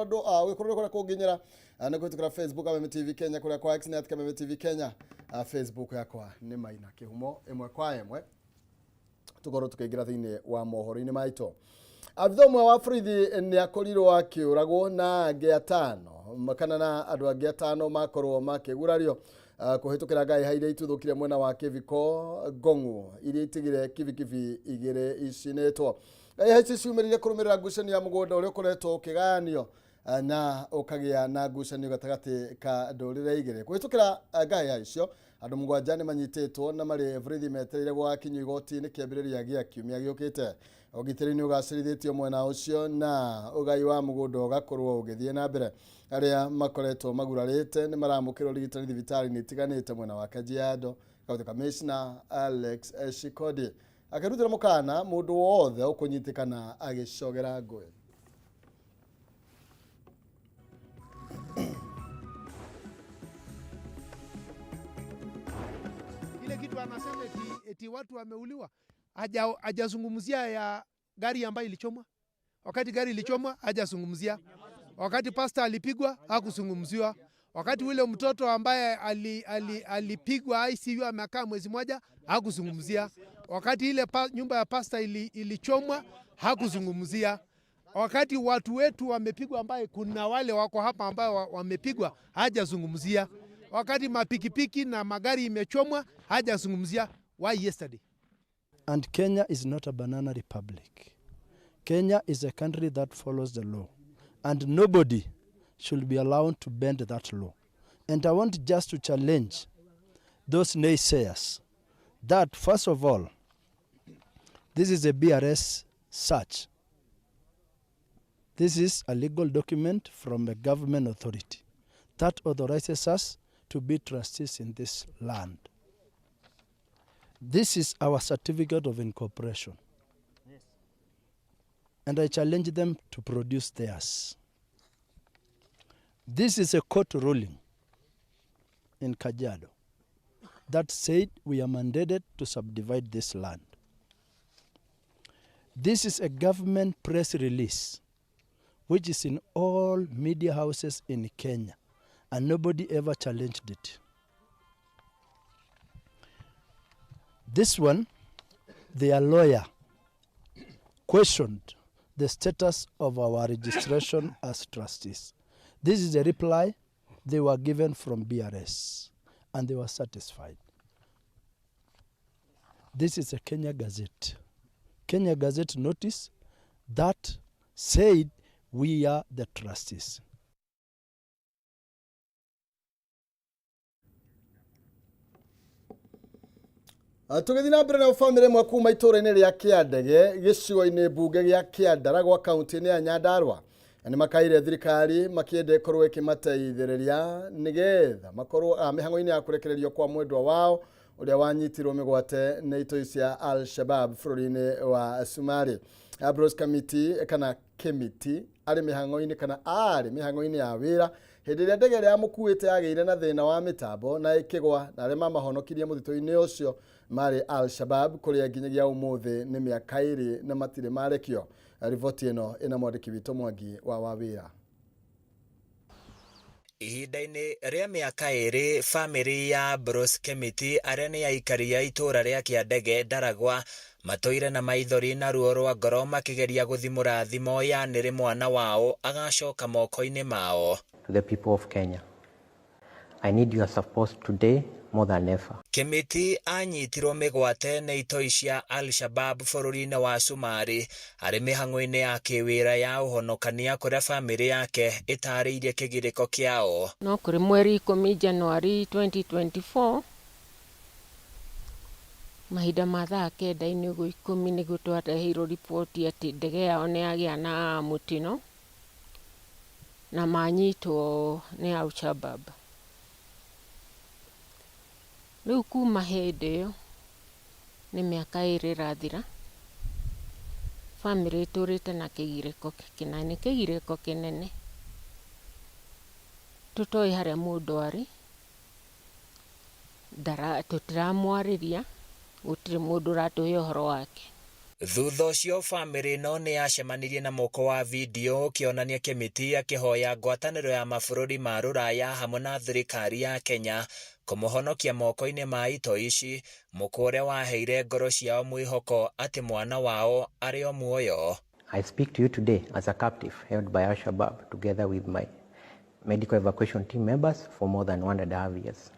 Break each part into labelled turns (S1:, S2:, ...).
S1: Andũ ũgĩkorwo ũrĩ kũrĩa kũnginyĩra nĩ kũhĩtũkĩra Facebook Kameme TV Kenya, kũrĩa kwa X nĩ at Kameme TV Kenya, Facebook yakwa nĩ Maina Kĩhumo. Ĩmwe kwa ĩmwe tũkorwo tũkĩingĩra thĩinĩ wa mohoro-inĩ maitũ. Abitha ũmwe wa borithi nĩ akorirwo akĩũragwo na angĩ atano kana na andũ angĩ atano makorwo makĩgurario kũhĩtũkĩra ngahĩha iria ituthũkire mwena wa Kĩbiko Ngong'u iria itigire kibikibi igĩrĩ icinĩtwo. Ngahĩha ici ciumĩrire kũrũmĩrĩra ngucanio ya mũgũnda ũrĩa ũkoretwo ũkĩgayanio na ũkagĩa na ngucanio gatagatĩ ka ndũrĩrĩ igĩrĩ. Kũhĩtũkĩra ngahĩha icio andũ mũgwanja nĩ manyitĩtwo na marĩ borithi metereire gũgakinyio igoti-inĩ kĩambĩrĩria gĩa kiumia gĩũkĩte. Ũgitĩri nĩ ũgacĩrithĩtio mwena ũcio na ũgai wa mũgũnda ũgakorwo ũgĩthiĩ na mbere. Arĩa makoretwo magurarĩte nĩ maramũkĩra ũrigitani thibitarĩ-inĩ itiganĩte mwena wa Kajiado. County Commissioner Alex Shikodi akĩrutĩra mũkana mũndũ wothe ũkũnyitĩkana agĩcogera ngũĩ.
S2: Ile kitu anasema eti watu wameuliwa, hajazungumzia ya gari ambayo ilichomwa. Wakati gari ilichomwa hajazungumzia. Wakati pasta alipigwa hakuzungumziwa. Wakati ule mtoto ambaye alipigwa ICU amekaa mwezi mmoja hakuzungumzia. Wakati ile nyumba ya pasta ilichomwa hakuzungumzia. Wakati watu wetu wamepigwa, ambaye kuna wale wako hapa ambao wamepigwa hajazungumzia. Wakati mapikipiki na magari imechomwa hajazungumzia. Why yesterday?
S3: And Kenya is not a banana republic. Kenya is a country that follows the law, and nobody should be allowed to bend that law. And I want just to challenge those naysayers that, first of all, this is a BRS search. This is a legal document from a government authority that authorizes us to be trustees in this land. This is our certificate of incorporation. And I challenge them to produce theirs. This is a court ruling in Kajiado that said we are mandated to subdivide this land. This is a government press release, which is in all media houses in Kenya, and nobody ever challenged it. This one, their lawyer questioned the status of our registration as trustees. This is a reply they were given from BRS, and they were satisfied. This is a Kenya Gazette. Kenya Gazette notice that said we are the trustees.
S1: Tũgĩthiĩ na mbere na bamĩrĩ ĩmwe kuma itũũra-inĩ rĩa Kĩandege gĩcigo-inĩ mbunge gĩa Kĩandaragwa kaunti-inĩ ya Nyandarua nĩ makaire thirikari makĩenda ĩkorwo ĩkĩmateithĩrĩria nĩgetha makorwo mĩhang'o-inĩ ya kũrekererio kwa mwendwa wao ũrĩa wanyitirwo mĩgwate nĩ itoi cia Al-Shabab bũrũri-inĩ wa Somalia. Ambrose Kamiti kana Kĩmiti arĩ mĩhang'o-inĩ kana arĩ mĩhang'o-inĩ ya wĩra hĩndĩ ĩrĩa ndege ĩrĩa yamũkuĩte yagĩire na thĩna wa mĩtambo na ĩkĩgwa, na arĩa mamahonokirie mũtitũ-inĩ ũcio marĩ Al-Shabab kũrĩa nginyagia ũmũthĩ nĩ mĩaka ĩrĩ na matirĩ marekio. Riboti ĩno ĩna mwandĩki witũ Mwangi wa Wawĩra.
S4: Ihinda-inĩ rĩa mĩaka ĩrĩ bamĩrĩ ya Bruce Kemiti arĩa nĩ aikari a itũũra rĩa Kĩandege Ndaragwa matũire na maithori na ruo rwa ngoro makĩgeria gũthimũra thimo ya nĩrĩ mwana wao agacoka moko-inĩ mao.
S5: To the people of Kenya, I need your support today more than ever.
S4: Kĩmiti anyitirwo mĩgwate nĩ itoi cia Al-Shabab bũrũri-inĩ wa Somalia arĩ mĩhang'o-inĩ ya kĩwĩra ya ũhonokania kũrĩa bamĩrĩ yake ĩtarĩirie kĩgirĩko kĩao.
S6: No kũrĩ mweri 10 January 2024 mahinda ma thaa kenda-inĩ ũguo 10 nĩguo twareheirwo riboti atĩ ndege yao nĩ yagĩa na mũtino na manyitwo nĩ Al-Shabab. Rĩu kuma hĩndĩ ĩyo nĩ mĩaka ĩrĩ ĩrathira, bamĩrĩ ĩtũrĩte na kĩgirĩko kĩnene, kĩgirĩko kĩnene. Tũtoĩ harĩa mũndũ arĩ, tũtiramwarĩria, gũtirĩ mũndũ ũratũhe ũhoro wake.
S4: Thutha ũcio bamĩrĩ ĩno nĩ yacemanirie na mũko wa video ũkĩonania Kĩmiti akĩhoya ngwatanĩro ya mabũrũri ma Rũraya hamwe na thirikari ya Kenya kũmũhonokia moko-inĩ ma itoi ici, mũkwa ũrĩa waheire ngoro ciao mwĩhoko atĩ mwana wao arĩ o muoyo.
S5: I speak to you today as a captive held by Al-Shabaab together with my medical evacuation team members for more than 1.5 years.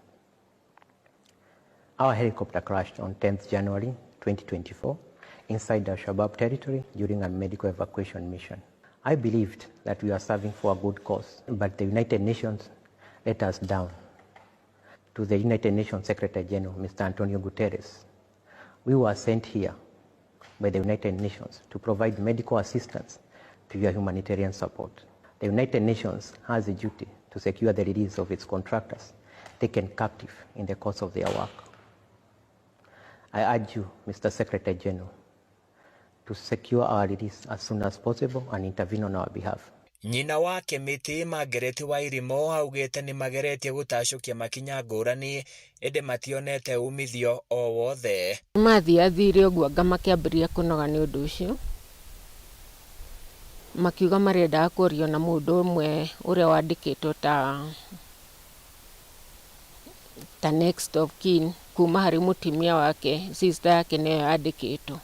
S5: Our helicopter crashed on 10th January 2024 inside Al-Shabaab territory during a medical evacuation mission. I believed that we were serving for a good cause, but the United Nations let us down. To the United Nations Secretary General, Mr. Antonio Guterres, we were sent here by the United Nations to provide medical assistance to your humanitarian support. The United Nations has a duty to secure the release of its contractors taken captive in the course of their work. I urge you, Mr. Secretary General, to secure our release as soon as possible and intervene on our behalf.
S4: Nyina wa Kĩmiti Margaret Wairimu augĩte nĩ mageretie gũtacũkia makinya ngũrani ĩndĩ mationete umithio o wothe.
S6: Mathiathire ũguo anga makĩambĩrĩria kũnoga nĩ ũndũ ũcio, makiuga marendaga kwario na mũndũ ũmwe ũrĩa wandĩkĩtwo ta next of kin kuma harĩ mũtumia wake, sister yake nĩyo yandĩkĩtwo,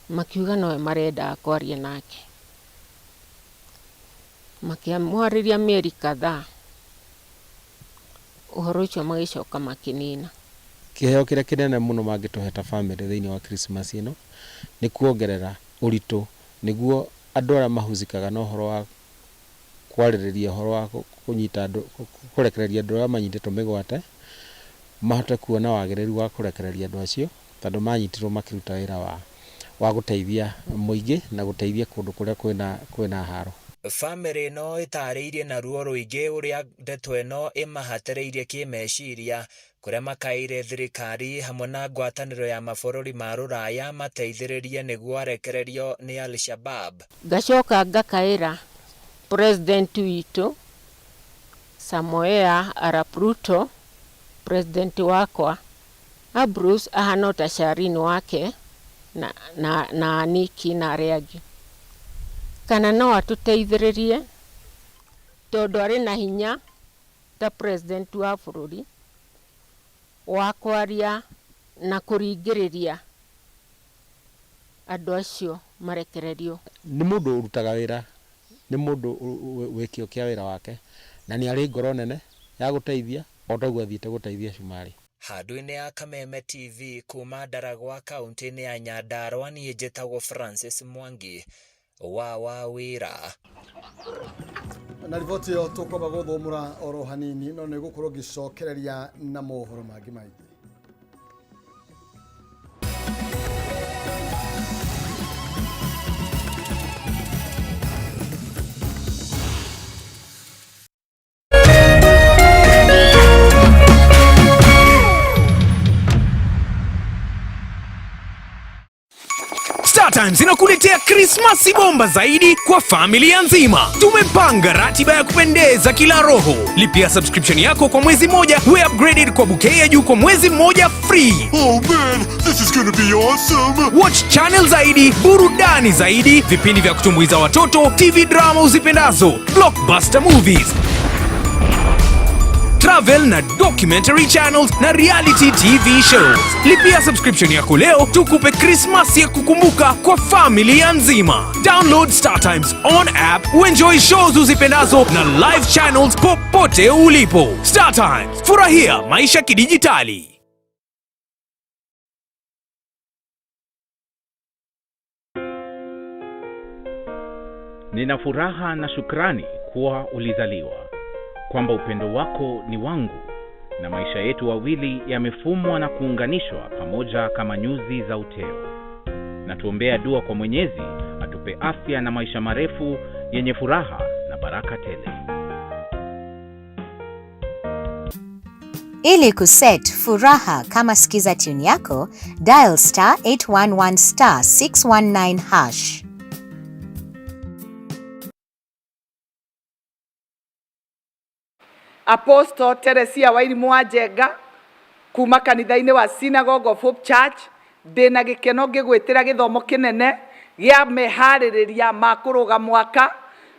S6: makiuga nowe marendaga kwaria nake. Makĩmwarĩria mĩeri kadhaa, ũhoro ũcio magĩcoka makĩnina.
S7: Kĩheo kĩrĩa kĩnene mũno mangĩtũhe ta bamĩrĩ thĩinĩ wa Christmas ĩno nĩ kuongerera ũritũ nĩguo andũ arĩa mahusikaga na ũhoro wa kwarĩrĩria ũhoro wa kũnyita andũ, kũrekereria andũ arĩa manyitĩtwo mĩgwate mahote kuona wagĩrĩru wa kũrekereria andũ acio tondũ manyitirwo makĩruta wĩra wa gũteithia mũingĩ na gũteithia kũndũ kũrĩa kwĩna haro.
S4: Bamĩrĩ ĩno ĩtarĩirie na ruo rũingĩ ũrĩa ndeto ĩno ĩmahatĩrĩirie kĩmeciria kũrĩa makaĩire thirikari hamwe na ngwatanĩro ya mabũrũri ma Rũraya mateithĩrĩrie nĩguo arekererio nĩ Al-Shabab.
S6: Ngacoka ngakaĩra president witũ Samoei Arap Ruto, president wakwa Ambrose ahana o ta Sharin wake na Aniki na arĩa angĩ, kana no atũteithĩrĩrie tondũ arĩ na hinya ta president wa bũrũri wa kwaria na kũringĩrĩria andũ acio marekererio.
S7: Nĩ mũndũ ũrutaga wĩra, nĩ mũndũ wĩ kĩo kĩa wĩra wake na nĩ arĩ ngoro nene ya gũteithia o ta ũguo athiĩte gũteithia Cumarĩ.
S4: Handũ-inĩ ya Kameme TV kuma Ndaragwa kaunti-inĩ ya Nyandarua, niĩ njĩtagwo Francis Mwangi wa wĩra.
S1: Na riboti ĩyo tũkwamba gũthũmũra oro hanini no nĩ gũkorwo ngĩcokereria na mohoro mangĩ maingĩ.
S8: StarTimes inakuletea Krismasi bomba zaidi kwa familia nzima. Tumepanga ratiba ya kupendeza kila roho. Lipia subscription yako kwa mwezi mmoja, we upgraded kwa bouquet ya juu kwa mwezi mmoja free.
S9: Oh man, this is gonna be awesome.
S8: Watch channel zaidi, burudani zaidi, vipindi vya kutumbuiza watoto, TV drama uzipendazo, blockbuster movies, travel na documentary channels na reality TV shows. Lipia subscription yako leo tukupe Christmas ya kukumbuka kwa familia nzima. Download StarTimes on app uenjoy shows uzipendazo na live channels popote ulipo. StarTimes, furahia maisha kidijitali.
S10: Nina furaha na shukrani kuwa ulizaliwa, kwamba upendo wako ni wangu na maisha yetu wawili yamefumwa na kuunganishwa pamoja kama nyuzi za uteo. Na tuombea dua kwa Mwenyezi atupe afya na maisha marefu yenye furaha na baraka tele.
S11: Ili kuset furaha kama skiza tune yako, dial star 811 star 619 hash.
S12: Apostle Teresia Wairimu wa Njenga kuma kanitha-inĩ wa Synagogue of Hope Church Ndĩna gĩkeno ngĩgwĩtĩra gĩthomo kĩnene gĩa meharĩrĩria ma kũrũga mwaka,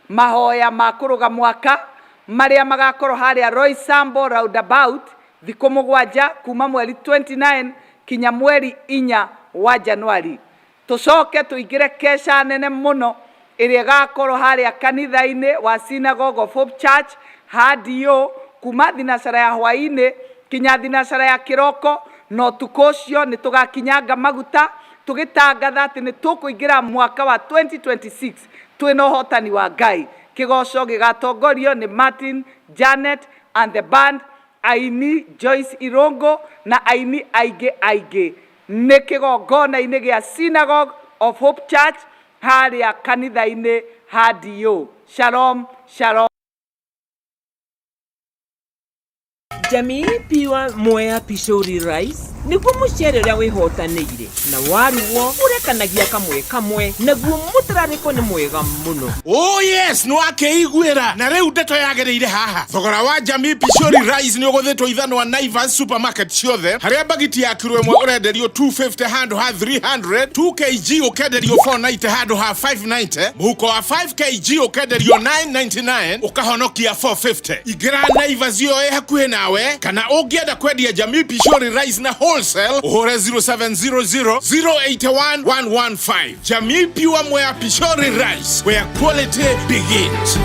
S12: mahoya ma kũrũga mwaka marĩa magakorwo harĩa Roysambu roundabout thikũ mũgwanja kuma mweri 29 kinya mweri inya wa Januari. Tũcoke tũingĩre keca nene mũno ĩrĩa ĩgakorwo harĩa kanitha-inĩ wa Synagogue of Hope Church HDO kuma thinacara ya hwaĩ-inĩ kinya thinacara ya kĩroko, na ũtukũ ũcio nĩ tũgakinyanga maguta tũgĩtangatha atĩ nĩ tũkũingĩra mwaka wa 2026 twĩna ũhotani wa Ngai. Kĩgoco gĩgatongorio nĩ Martin, Janet and the band, aini Joyce Irungu na aini aingĩ aingĩ. Nĩ kĩgongona-inĩ gĩa Synagogue of Hope Church harĩa kanitha-inĩ HDO. Shalom, shalom.
S13: Jamii Pure Mwea Pishori Rice nĩguo mũcere ũrĩa wĩhotanĩire na warugwo ũrekanagia kamwe kamwe naguo mũtararĩko nĩ mwega mũno.
S14: Oh yes, nĩ wakĩiguĩra na rĩu ndeto yagĩrĩire haha. Thogora wa Jamii Pishori Rice nĩ ũgũthĩtwo ithanwa Naivas supermarket ciothe, harĩa bagiti ya kiro ĩmwe ũrenderio 250 handũ ha 300, 2 kg ũkenderio 490 handũ ha 590, mũhuko wa 5 kg ũkenderio 999 ũkahonokia 450. Ingĩra Naivas ĩyo ĩ hakuhĩ nawe, kana ũngĩenda kwendia Jamii Pishori Rice na wholesale ũhũre 0700 081 115. Jamii Pure Mwea Pishori Rice, where quality begins.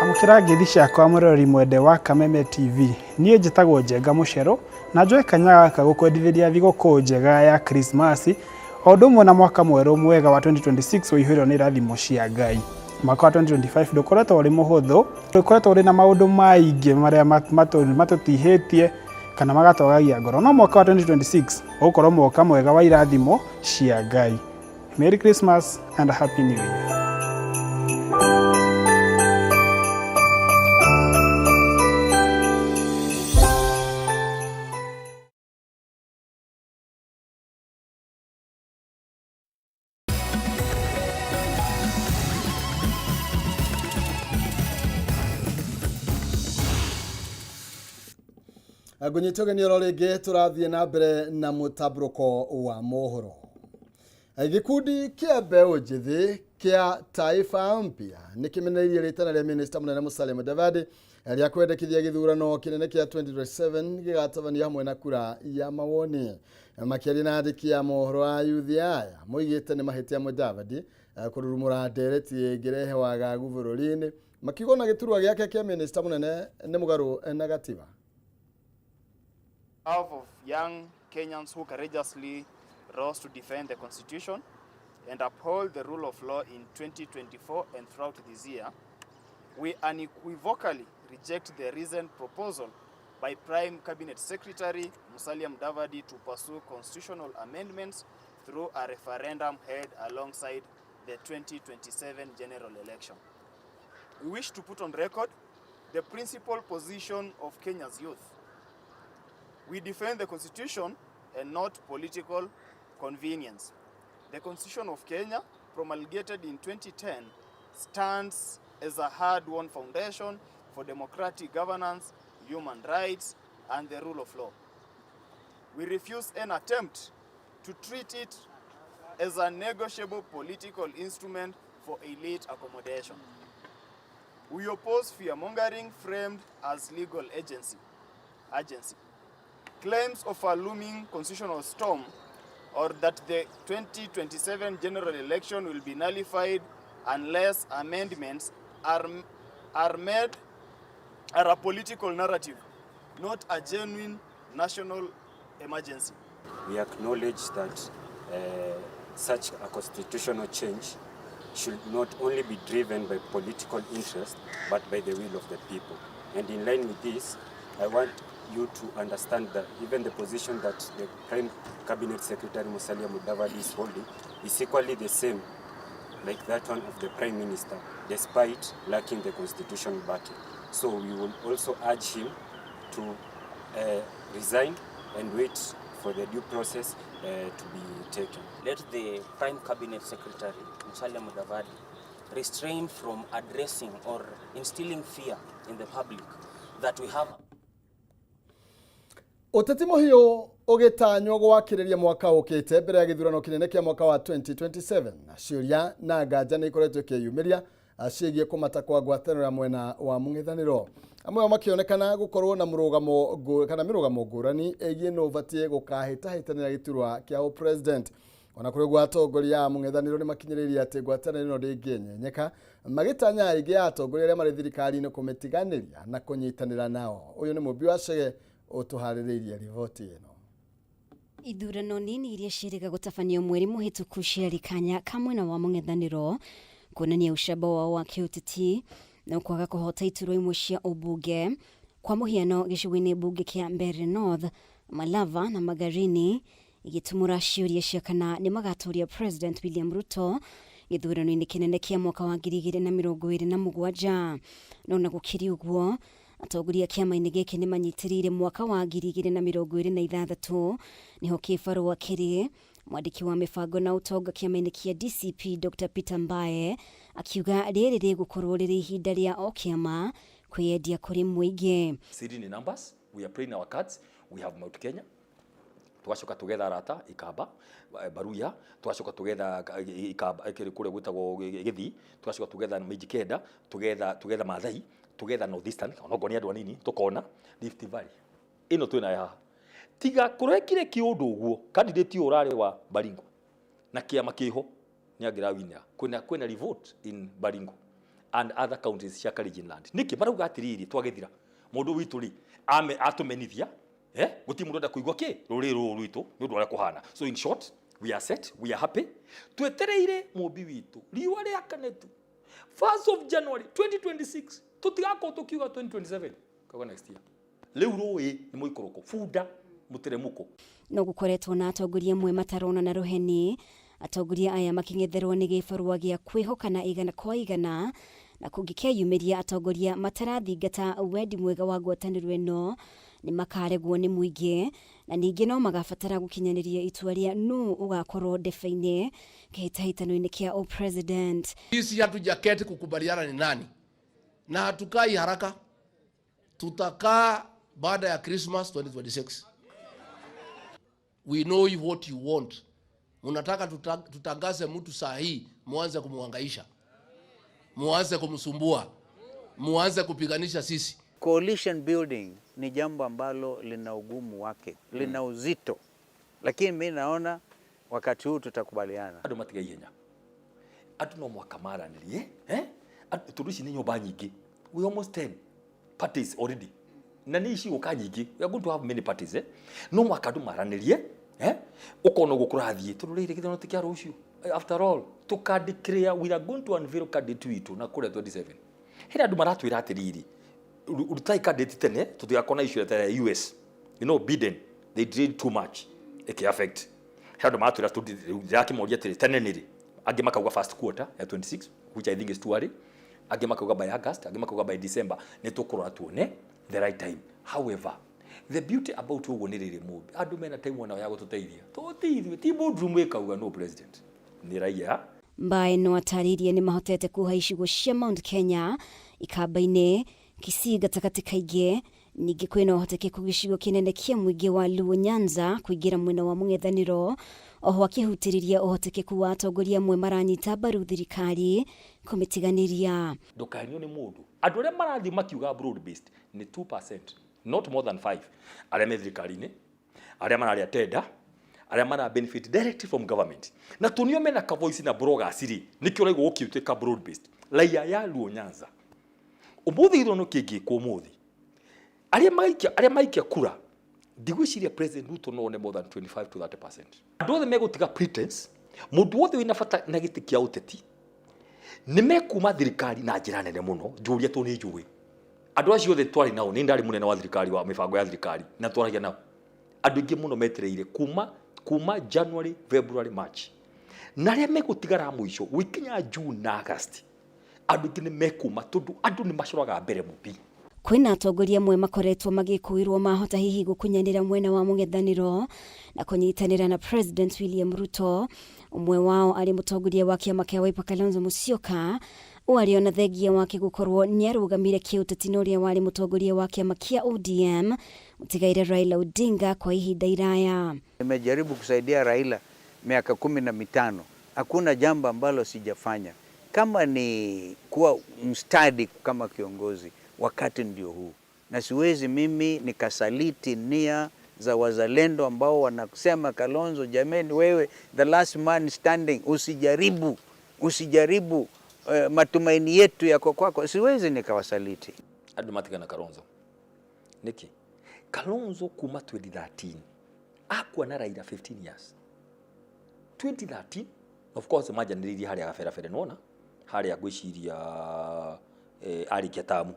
S15: Amũkĩra ngeithi ciakwa mwĩroreri mwende wa Kameme TV. Niĩ njĩtagwo Njenga Mũcerũ na njoe kanya gaka gũkwendithĩria thigũkũ njega ya Krismasi o ũndũ ũmwe na mwaka mwerũ mwega wa 2026 ũihũirwo nĩ irathimo cia Ngai. Mwaka wa 2025 ndũkoretwo ũrĩ mũhũthũ, ndũkoretwo ũrĩ na maũndũ maingĩ marĩa matũtihĩtie kana magatwagagia ngoro, no mwaka wa 2026 ũgũkorwo mwaka mwega wa irathimo cia Ngai. Merry Christmas and a Happy New Year.
S1: Ngũnyita ũgeni oro rĩngĩ tũrathiĩ na mbere na mũtambũrũko wa mohoro. Gĩkundi kĩa mbeũ njĩthĩ kĩa Taifa Mpya nĩ kĩmenereirie rĩtana rĩa minista mũnene Musalia Mudavadi rĩa kwendekithia gĩthurano kĩnene kĩa 2027 gĩgatabanio hamwe na kura ya mawoni. Makĩaria na andĩki a mohoro a yuthi aya moigĩte nĩ mahĩtia Mudavadi kũrurumũra ndereti ĩngĩrehe wagagu bũrũri-inĩ, makiuga ona gĩturwa gĩake kĩa minista mũnene nĩ mũgarũ na gatiba.
S16: Behalf of young Kenyans who courageously rose to defend the Constitution and uphold the rule of law in 2024 and throughout this year, we unequivocally reject the recent proposal by Prime Cabinet Secretary Musalia Mudavadi to pursue constitutional amendments through a referendum held alongside the 2027 general election. We wish to put on record the principal position of Kenya's youth. We defend the Constitution and not political convenience. The Constitution of Kenya, promulgated in 2010, stands as a hard-won foundation for democratic governance, human rights, and the rule of law. We refuse an attempt to treat it as a negotiable political instrument for elite accommodation. We oppose fear-mongering framed as legal agency. Claims of a looming constitutional storm or that the 2027 general election will be nullified unless amendments are made are a political narrative, not a genuine national emergency.
S17: We acknowledge that such a constitutional change should not only be driven by political interest, but by the will of the people. And in line with this, I want you to understand that even the position that the Prime Cabinet Secretary Musalia Mudavadi is holding is equally the same like that one of the Prime Minister, despite lacking the constitution backing. So we will also urge him to resign and wait for the due process to be taken.
S18: Let the Prime Cabinet Secretary, Musalia Mudavadi, restrain from addressing or instilling fear in the public that we have
S1: Ũteti mũhiũ ũgĩtanywo gwakĩrĩria mwaka ũkĩte mbere ya gĩthurano kĩnene kĩa mwaka wa 2027. Ciũria na nganja nĩ ikoretwo ikĩyumĩria ciĩgiĩ kũmata kwa ngwatanĩro ya mwena wa mũng'ethanĩro, amwe ao makĩonekana gũkorwo na mũrũgamo kana mĩrũgamo ngũrani ĩgiĩ nũ ũbatiĩ gũkahĩtahĩtanĩra gĩturwa kĩa ũpresident. Ona kũrĩ ũguo, atongoria a mũng'ethanĩro nĩ makinyĩrĩirie atĩ ngwatanĩro ĩno ndĩngĩenyenyeka, magĩtanya aingĩ a atongoria arĩa marĩ thirikari-inĩ kũmĩtiganĩria na kũnyitanĩra nao. Ũyũ nĩ Mũmbi wa Chege ũtũharĩrĩirie riboti ĩno.
S19: Ithurano nini iria ciĩrĩga gũtabanio mweri mũhĩtũku ciarĩ kanya ka mwena wa mũng'ethanĩro kuonania ũcamba wao wa kĩũteti no kwaga kũhota iturwa imwe cia ũmbunge, kwa mũhiano gĩcigo-inĩ mbunge kĩa Mbeere North, Malava na Magarini, igĩtumũra ciũria cia kana nĩ magatoria President William Ruto gĩthurano-inĩ kĩnene kĩa mwaka wa 2027. No na gũkĩrĩ ũguo, atongoria kĩama-inĩ gĩkĩ nĩ manyitĩrĩire mwaka wa 2026 nĩho kĩbarũa kĩrĩ. Mwandĩki wa mĩbango na ũtonga kĩama-inĩ kĩa DCP Dr Peter Mbae akiuga rĩrĩ rĩgũkorwo rĩrĩ ihinda rĩa o kĩama kwĩyendia kũrĩ mũingĩ.
S20: Siri ni numbers, we are playing our cards. We have Mount Kenya, tugacoka tugetha arata Ikamba, Baruya, tugacoka tugetha Ikamba kũrĩa gwĩtagwo Gĩthii, tugacoka tugetha Mijikenda, tugetha Maathai, tugetha North Eastern, onokorwo nĩ andũ anini, tukona Rift Valley ĩno twĩnayo haha. Tiga kũrekire kĩũndũ ũguo, candidate ũyũ ũrarĩ wa Baringo na kĩama kĩho nĩ angĩrawinĩra. Kwĩna revolt in Baringo and other counties cia Kalenjin land. Nĩkĩ marauga atĩrĩrĩ, twagĩthira mũndũ witũ rĩ ame atũmenithia, gũtirĩ mũndũ enda kũigua kĩ rũrĩrĩ rũrũ rwitũ nĩ ũndũ ũrĩa kũhana. So in short, we are set, we are happy. Twetereire mũmbi witũ riũa rĩakane tu 1st of January 2026, tũtigakorwo tũkiuga 2027 kauga next year. Rĩu rũĩ nĩ mũikũrũko bunda mũteremũko.
S19: No gũkoretwo na atongoria amwe matarona na rũheni, atongoria aya makĩng'etherwo nĩ gĩbarũa gĩa kwĩhokana igana kwa igana, na kũngĩkeyumĩria atongoria matarathingata wendi mwega wa ngwatanĩro ĩno nĩ makaregwo nĩ mũingĩ, na ningĩ no magabatara gũkinyanĩria itua rĩa nũ ũgakorwo ndebe-inĩ kĩhĩtahĩtano-inĩ kĩa ũpresident.
S21: Sisi hatujaketi kukubaliana ni nani, na hatukai haraka, tutakaa baada ya Christmas 2026. We know what you want. Munataka tutangaze mtu saa hii, muanze kumhangaisha, muanze kumsumbua, muanze kupiganisha sisi.
S22: Coalition building ni jambo ambalo lina ugumu wake, lina uzito, lakini mi naona wakati huu tutakubaliana.
S20: Andũ matiga ihenya, andũ no mwaka maranĩrie, tondũ ici nĩ nyũmba nyingĩ. We almost 10 parties already na nĩ ici gũka nyingĩ. We are going to have many parties. No mwaka andũ maranĩrie, ũkona ũguo kũrathiĩ, tondũ rĩrĩ gĩthurano ti kĩa rũciũ. After all, tũka declare we are going to unveil candidate witũ na kũrĩa 27 hĩrĩ andũ maratwĩra atĩrĩrĩ, rutai candidate tene tũtigakorwo na issue ta ya US. You know Biden, they delayed too much, ĩkĩ affect. He andũ maratwĩra ndĩrakĩmoria atĩrĩ, tene nĩrĩ? Angĩ makauga first quarter ya 26, which I think is too early. Angĩ makauga by August, angĩ makauga by December. Nĩ tũkũrora tuone the right time. However, the beauty about ũguo nĩ rĩrĩ, mũmbi andũ mena time onao ya gũtũteithia tũti ithuĩ ti boardroom ĩkauga no president nĩ raia.
S19: Mbae no atarĩirie nĩ mahotete kuoha icigo cia Mount Kenya, Ikamba-inĩ, Kisii gatagatĩ kaingĩ. Ningĩ kwĩna ũhotekeku gĩcigo kĩnene kĩa mũingĩ wa Luo Nyanza kũingĩra mwena wa mũng'ethanĩro. Oho akĩhutĩrĩria ũhotekeku wa atongoria amwe maranyita mbaru thirikari kũmĩtiganĩria.
S20: Ndũkahenio nĩ mũndũ. Andũ arĩa marathiĩ makiuga broad based nĩ 2%, not more than 5, arĩa me thirikari-inĩ, arĩa mararĩa tenda, arĩa mara benefit directly from government, na tunio mena ka voice na bloggers rĩ, nĩkĩo ũraigua gũkĩtuĩka broad based. Raia ya Luo Nyanza, ũmũthĩ gĩthurano kĩngĩkwo ũmũthĩ, arĩa maikia kura, ndigwĩciria President Ruto no one more than 25 to 30%. Andũ othe megũtiga pretense. Mũndũ wothe wĩna bata na gĩtĩ kĩa ũteti nĩ mekuma thirikari na njĩra nene mũno. Njũria to nĩ njũĩ andũ acio othe twarĩ nao. Nĩ ndarĩ mũnene wa thirikari wa mĩbango ya thirikari na twaragia nao. Andũ aingĩ mũno metereire kuma January, February, March, na arĩa megũtigara mũico gũikinya June na August, andũ aingĩ nĩ mekuma tondũ andũ nĩ macoraga mbere mũbi.
S19: Kwĩna atongoria amwe makoretwo magĩkũĩrwo mahota hihi gũkunyanĩra mwena wa mũng'ethanĩro na kũnyitanĩra na President William Ruto, ũmwe wao arĩ mũtongoria wa kĩama kĩa Wiper Kalonzo Musyoka, ũũ arĩ ona thengia wake gũkorwo nĩarũgamire kĩũteti na ũrĩa warĩ mũtongoria wa kĩama kĩa ODM mũtigaire Raila Odinga kwa ihinda iraya.
S22: Nimejaribu kusaidia Raila miaka 15, hakuna jambo ambalo sijafanya. Kama ni kuwa mstadi kama kiongozi, wakati ndio huu, na siwezi mimi nikasaliti nia za wazalendo ambao wanasema Kalonzo, jameni, wewe the last man standing, usijaribu, usijaribu, matumaini yetu yako kwako. Siwezi nikawasaliti.
S20: Andu matigana Kalonzo niki Kalonzo kuma 2013 akua na Raila 15 years 2013 of course manjanĩrĩirie harĩa gaberabere nĩwona harĩa ngwĩciria arĩkia tamu,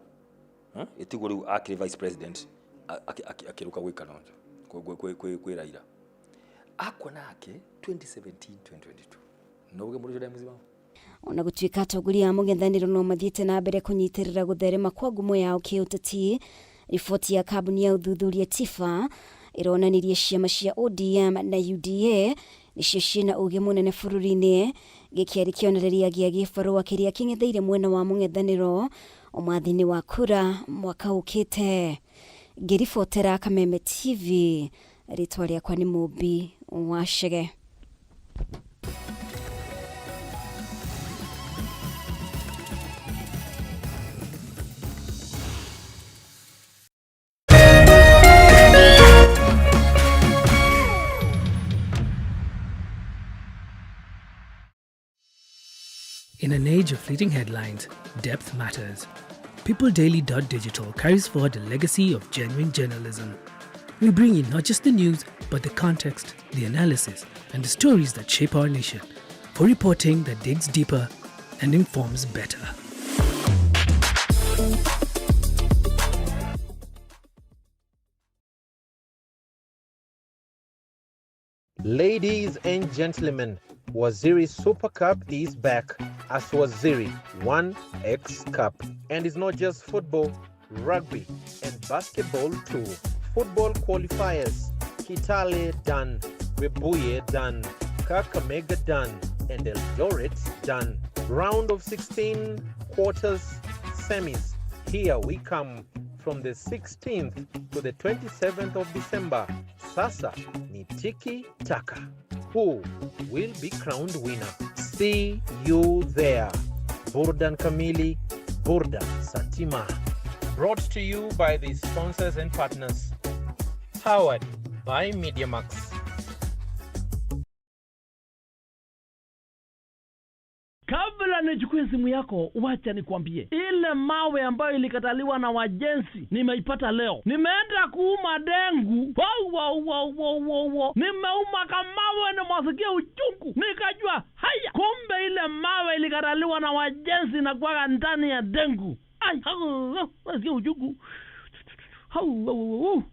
S20: Ĩtiguo rĩu akĩrĩ vice president akĩrũka gwĩ Kalonzo kwĩ Raila akua nake 2017 2022 no uge mũndũ ũcio ndarĩ mũciĩ wao.
S19: Ona gũtuĩka atongoria a mũng'ethanĩro no mathiĩte na mbere kũnyitĩrĩra gũtherema kwa ngumo yao kĩũteti, riboti ya kambuni ya ũthuthuria TIFA ĩronanirie ciama cia ODM na UDA nĩcio ciĩna ũgĩ mũnene bũrũri-inĩ. Gĩkĩ arĩ kĩonereria gĩa gĩbarũa kĩrĩa kĩng'etheire mwena wa mũng'ethanĩro ũmathi-inĩ wa kura mwaka ũkĩte. Ngĩribotera Kameme TV, rĩtwa rĩakwa nĩ Mũmbi wa Chege.
S2: In an age of fleeting headlines, depth matters. PeopleDaily.digital carries forward a legacy of genuine journalism. We bring you not just the news, but the context, the analysis, and the stories that shape our nation, for reporting that digs deeper and informs better.
S3: Ladies and gentlemen, Waziri Super Cup is back as Waziri 1X Cup. And it's not just football, rugby, and basketball too. Football qualifiers, Kitale done, Webuye done, Kakamega done, and Eldoret done. Round of 16, quarters, semis. Here we come from the 16th to the 27th of December. Sasa ni tiki taka. Who will be crowned winner? See you there. Burdan Kamili, Burdan Satima. Brought to you by the sponsors and partners. Powered by MediaMax.
S23: Kabla nichukue simu yako, wacha nikwambie, ile mawe ambayo ilikataliwa na wajenzi nimeipata leo. Nimeenda kuuma dengu, wow, wow, wow, wow, wow, wow. Nimeuma kamawe na mwasikia uchungu, nikajua haya, kumbe ile mawe ilikataliwa na wajenzi na kuwaga ndani ya dengu. Ai, hau, hau, nasikia uchungu. Hau, hau, hau.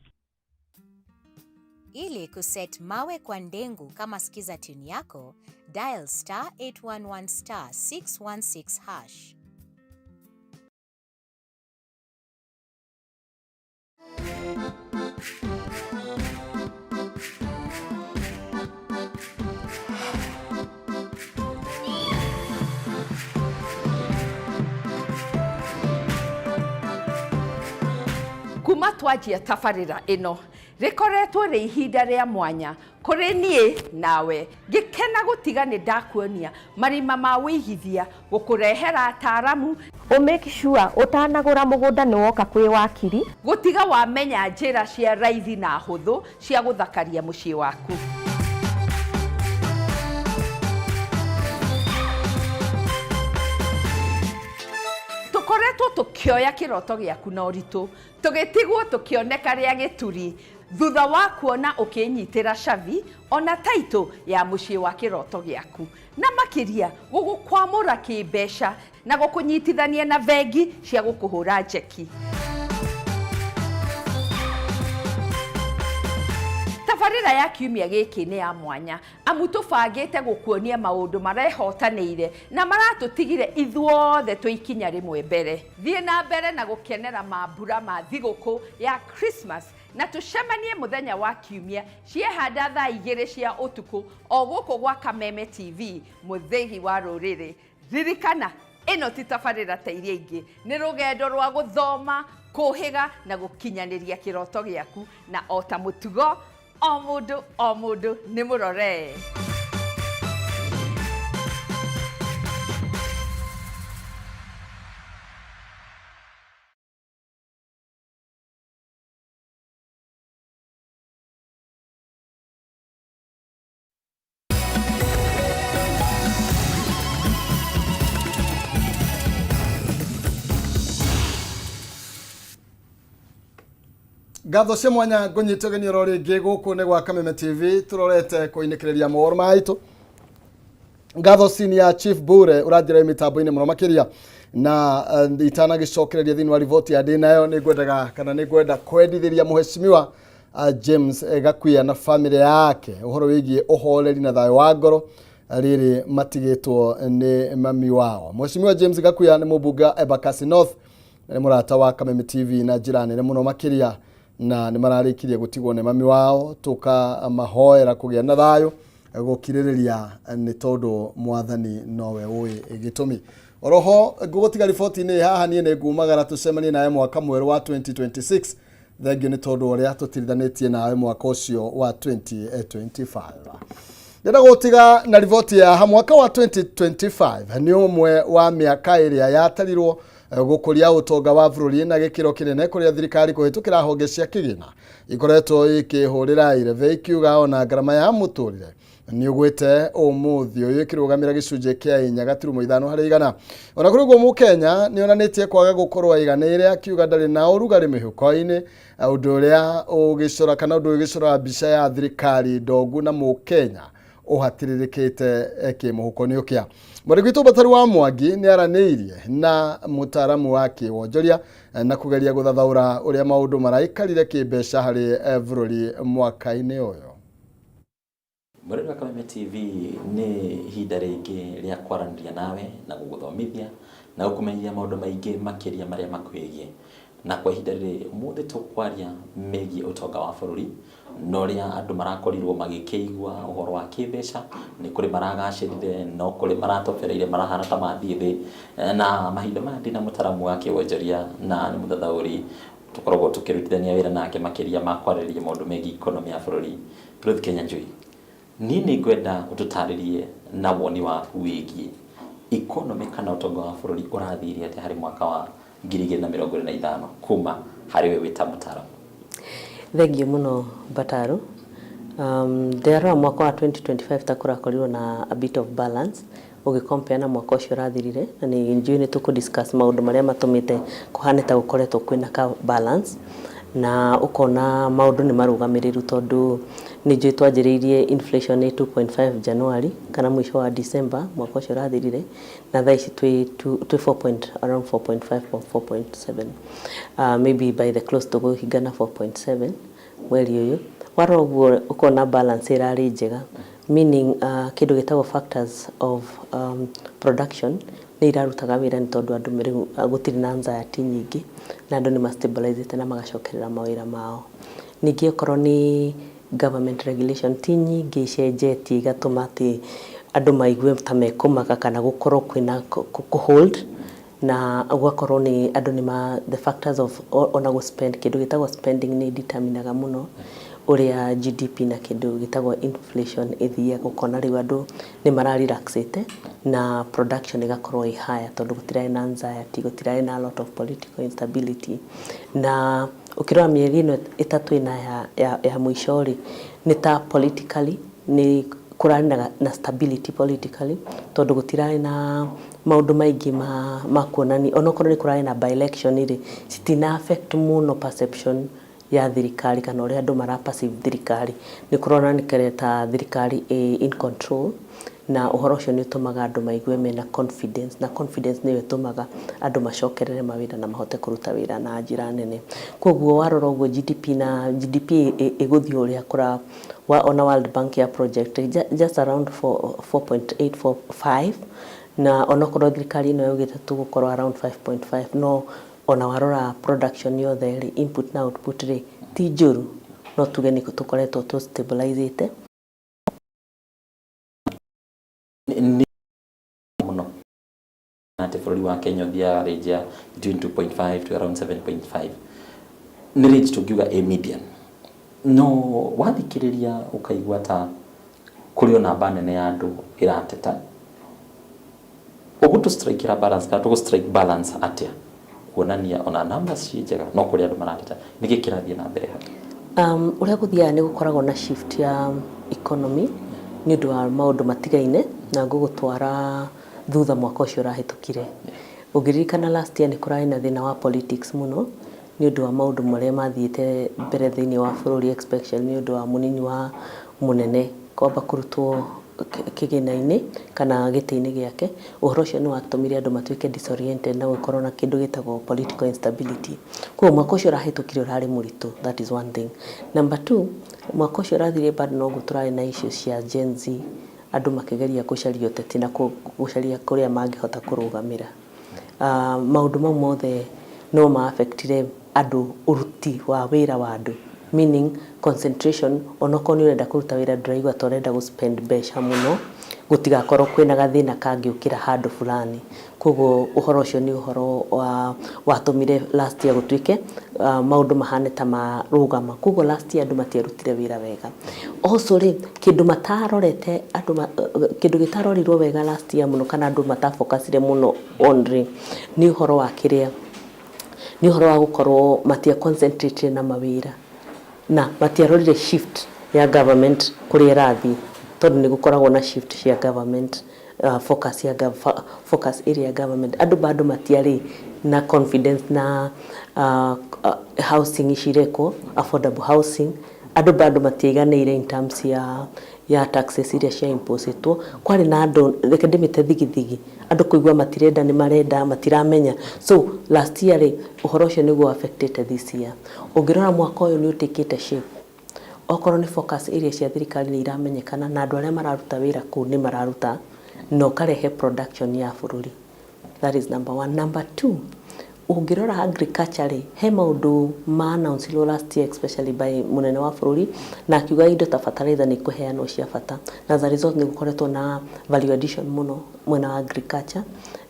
S11: Ili kuset mawe kwa ndengu kama skiza tune yako, dial star 811 star 616 hash.
S12: Kuma twanjia tabarĩra ĩno rĩkoretwo rĩ ihinda rĩa mwanya kũrĩ niĩ nawe, ngĩkena gũtiga nĩ ndakuonia marima ma wĩigithia, gũkũrehera ataaramu,
S24: ũ make sure ũtanagũra mũgũnda nĩ woka kwĩ wakiri,
S12: gũtiga wamenya njĩra cia raithi na hũthũ cia gũthakaria mũciĩ waku. Tũkoretwo tũkĩoya kĩroto gĩaku na ũritũ, tũgĩtigwo tũkĩoneka rĩa gĩturi thutha wa kuona ũkĩnyitĩra cabi ona taitũ ya mũciĩ wa kĩroto gĩaku, na makĩria gũgũkwamũra kĩmbeca na gũkũnyitithania na bengi cia gũkũhũra njeki. Tabarĩra ya kiumia gĩkĩ nĩ ya mwanya amu tũbangĩte gũkuonia maũndũ marehotanĩire na maratũtigire ithuothe twĩ ikinya rĩmwe mbere. Thiĩ na mbere na gũkenera mambura ma thigũkũ ya Christmas na tũcemanie mũthenya wa kiumia ciehanda thaa 2 cia ũtukũ o gũkũ gwa Kameme TV mũthĩgi wa rũrĩrĩ. Ririkana ĩno ti tabarĩra ta iria ingĩ, nĩ rũgendo rwa gũthoma, kũhĩga na gũkinyanĩria kĩroto gĩaku, na o ta mũtugo o mũndũ o mũndũ nĩ mũroree.
S1: Ngatho cia mwanya ngũnyite ũgeni oro rĩngĩ gũkũ nĩ gwa Kameme TV tũrorete kũinĩkĩrĩria mohoro maitũ. Ngatho senior chief Bure ũranjĩra mĩtambo-inĩ mũno makĩria na itanagĩcokereria thĩinĩ wa riboti ya ndĩ nayo nĩ ngwendaga kana nĩ ngwenda kwendithĩria mũheshimiwa James Gakuya na famĩlĩ yake ũhoro wĩgiĩ ũhoreri na thayũ wa ngoro rĩrĩ matigĩtwo nĩ mami wao. Mũheshimiwa James Gakuya nĩ mũmbunge wa Embakasi North na nĩ mũrata wa Kameme TV na njĩra nene mũno makĩria na nĩ mararĩkirie gũtigwo nĩ mami wao tũkamahoera kũgĩa na thayũ gũkirĩrĩria nĩ tondũ mwathani nowe ũĩ gĩtũmi. Oroho ngũgũtiga riboti-inĩ haha niĩ nĩ ngumagara tũcemanie nawe mwaka mwerũ wa 2026. Thengio nĩ tondũ ũrĩa tũtirithanĩtie nawe mwaka ũcio wa 2025. Ndĩrenda gũtiga na riboti ya mwaka wa 2025 nĩ ũmwe wa mĩaka ĩrĩa yatarirwo gũkũria ũtonga wa bũrũri na gĩkĩro kĩnene kũrĩa thirikari kũhĩtũkĩra honge cia kĩgĩna ikoretwo ikĩhũrĩra irebe ikiuga ona ngarama ya mũtũrĩre nĩ ũgwĩte ũmũthĩ ũyũ ĩkĩrũgamĩra gĩcunjĩ kĩa 4.5 harĩ igana. Ona kũrĩ ũguo mũkenya nĩ onanĩtie kwaga gũkorwo aiganĩire akiuga ndarĩ na ũrugarĩ mĩhuko-inĩ, ũndũ ũrĩa ũgĩcora kana ũndũ ũgĩcora mbica ya thirikari ndongu na mũkenya ũhatĩrĩrĩkĩte kĩmũhuko nĩ ũkĩa. Mwandĩki witũ Bataru wa Mwangi nĩ aranĩirie na mũtaaramu wa kĩwonjoria na kũgeria gũthathaũra ũrĩa maũndũ maraikarire kĩmbeca harĩ bũrũri mwaka-inĩ ũyũ.
S4: Mwĩrori wa Kameme TV nĩ ihinda rĩngĩ rĩa kwaranĩria nawe na gũgũthomithia na gũkũmenyithia maũndũ maingĩ makĩria marĩa makwĩgiĩ. Na kwa ihinda rĩrĩ ũmũthĩ tũkwaria megiĩ ũtonga wa bũrũri na ũrĩa andũ marakorirwo magĩkĩigua ũhoro wa kĩmbeca, nĩ kũrĩ maragacĩrire, no kũrĩ maratobereire marahana ta mathiĩ thĩ. Na mahinda maya ndĩna mũtaaramu wa kĩwonjoria na nĩ mũthathaũri tũkoragwo tũkĩrutithania wĩra nake makĩria ma kwarĩrĩria maũndũ megiĩ economy ya bũrũri, Ruth Kinyanjui. Niĩ nĩ ngwenda ũtũtarĩrie na woni waku wĩgiĩ economy kana ũtonga wa bũrũri ũrathire atĩa harĩ mwaka wa 2025 kuma harĩ we wĩ ta mũtaaramu.
S5: Thengiũ mũno Bataru. Ndĩrarora mwaka wa 2025 ta kũrakorirwo na a bit of balance ũgĩ compare na mwaka ũcio ũrathirire, na nĩ njũĩ nĩ tũkũ discuss maũndũ marĩa matũmĩte kũhane ta gũkoretwo kwĩna ka balance, na ũkona maũndũ nĩ marũgamĩrĩru tondũ nĩ njũĩ twanjĩrĩirie inflation nĩ 2.5 January kana mũico wa December mwaka ũcio ũrathirire, na thaa ici twĩ 4 point, around 4.5 or 4.7, maybe by the close tũkũhinga na 4.7 mweri ũyũ. Warora ũguo ũkona balance ĩrarĩ njega, meaning kĩndũ gĩtagwo factors of production nĩ irarutaga wĩra nĩ tondũ andũ rĩu gũtirĩ na anxiety nyingĩ na andũ nĩ mastabilizĩte na magacokerera mawĩra mao. Ningĩ okorwo nĩ government regulation ti nyingĩ icenjetie igatũma atĩ andũ maigue ta mekũmaka kana gũkorwo kwĩna kũ hold, na gũgakorwo nĩ andũ nĩ ma the factors of ona gũ spend, kĩndũ gĩtagwo spending nĩ determinaga mũno ũrĩa GDP na kĩndũ gĩtagwo inflation ĩthiaga. Ũkona rĩu andũ nĩ mara relaxĩte na production ĩgakorwo ĩ higher tondũ gũtirarĩ na anxiety, gũtirarĩ na a lot of political instability. Na ũkĩrora mĩeri ĩno ĩtatũ ĩna ya mũico rĩ, nĩ ta politically nĩ kũrarĩ na stability politically tondũ gũtirarĩ na maũndũ maingĩ ma kuonania, onokorwo nĩ kũrarĩ na by election rĩ, citina affect mũno perception ya thirikari kana ũrĩa andũ mara perceive thirikari. Nĩ kũronekire ta thirikari ĩ in control Na ũhoro ũcio nĩ ũtũmaga andũ maigue mena confidence, na confidence nĩyo ĩtũmaga andũ macokerere mawĩra na mahote kũruta wĩra na njĩra nene. Koguo warora ũguo GDP na GDP ĩgũthiĩ ũrĩa kũra wa ona World Bank ya project just around 4.845, na onokorwo thirikari ĩno yaugĩte tũgũkorwo around 5.5, no ona warora production yothe rĩ, input na output rĩ, ti njũru, no tuge nĩ tũkoretwo tũ stabilizĩte.
S4: Nĩ mũno atĩ bũrũri wa Kenya ũthiaga range ya between 2.5 to around 7.5, nĩ range tũngiuga ĩ median, no wathikĩrĩria ũkaigua ta kũrĩ o namba nene ya andũ ĩrateta. Ũguo tũ strike balance kana tũgũ strike balance atĩa kuonania ona numbers ciĩ njega no kũrĩ andũ marateta? Nĩkĩ kĩrathiĩ na mbere hau?
S5: Ũrĩa gũthiaga nĩ gũkoragwo na shift ya economy nĩ ũndũ wa maũndũ matigaine, na ngũgũtwara thutha mwaka ũcio ũrahĩtũkire. Ũngĩririkana, last year nĩ kũrarĩ na thĩna wa politics mũno nĩ ũndũ wa maũndũ marĩa mathiĩte mbere thĩinĩ wa bũrũri, especially nĩ ũndũ wa mũnini wa mũnene kwamba kũrutwo kĩgĩna-inĩ kana gĩtĩ-inĩ gĩake. Ũhoro ũcio nĩ watũmire andũ matuĩke disoriented na gũkorwo na kĩndũ gĩtagwo political instability. Koguo mwaka ũcio ũrahĩtũkire ũrarĩ mũritũ, that is one thing. Number two, mwaka ũcio ũrathirire bado noguo tũrarĩ na issues cia Gen Z, andũ makĩgeria gũcaria ũteti na gũcaria kũrĩa mangĩhota kũrũgamĩra. Maũndũ mau mothe no ma affectire andũ, ũruti wa wĩra wa andũ, meaning concentration. Onokorwo nĩ ũrenda kũruta wĩra, ndũraigua ta ũrenda gũ spend mbeca mũno gũtigakorwo kwĩna gathĩna kangĩũkĩra handũ fulani. Koguo ũhoro ũcio nĩ ũhoro wa watũmire last year gũtuĩke maũndũ mahane ta marũgama. Koguo last year andũ matiarutire wĩra wega. Also rĩ, kĩndũ matarorete andũ, kĩndũ gĩtarorirwo wega last year mũno kana andũ matafocusire mũno on rĩ, nĩ ũhoro wa kĩrĩa, nĩ ũhoro wa gũkorwo matia concentrate na mawĩra na matiarorire shift ya government kũrĩa ĩrathiĩ, tondũ nĩ gũkoragwo na shift cia government, focus ya focus area ya government. Andũ bado matiarĩ na confidence na housing ici irekwo, affordable housing. Andũ bado matiaiganĩire in terms ya taxes iria cia imposetwo. Kwarĩ na andũ, reke ndĩmĩte thigithigi, andũ kũigua matirenda, nĩ marenda, matiramenya. So last year rĩ, ũhoro ũcio nĩguo affected. This year ũngĩrora mwaka ũyũ nĩ ũtĩkĩte shape, okorwo nĩ focus area cia thirikari nĩ iramenyekana na andũ arĩa mararuta wĩra kũu nĩ mararuta na ũkarehe production ya bũrũri. That is number one. Number two, ũngĩrora agriculture rĩ, he maũndũ ma announce last year, especially by mũnene wa bũrũri, na akiuga indo ta fertilizer nĩ ikũheanwo cia bata, na as a result nĩ gũkoretwo na value addition mũno mwena wa agriculture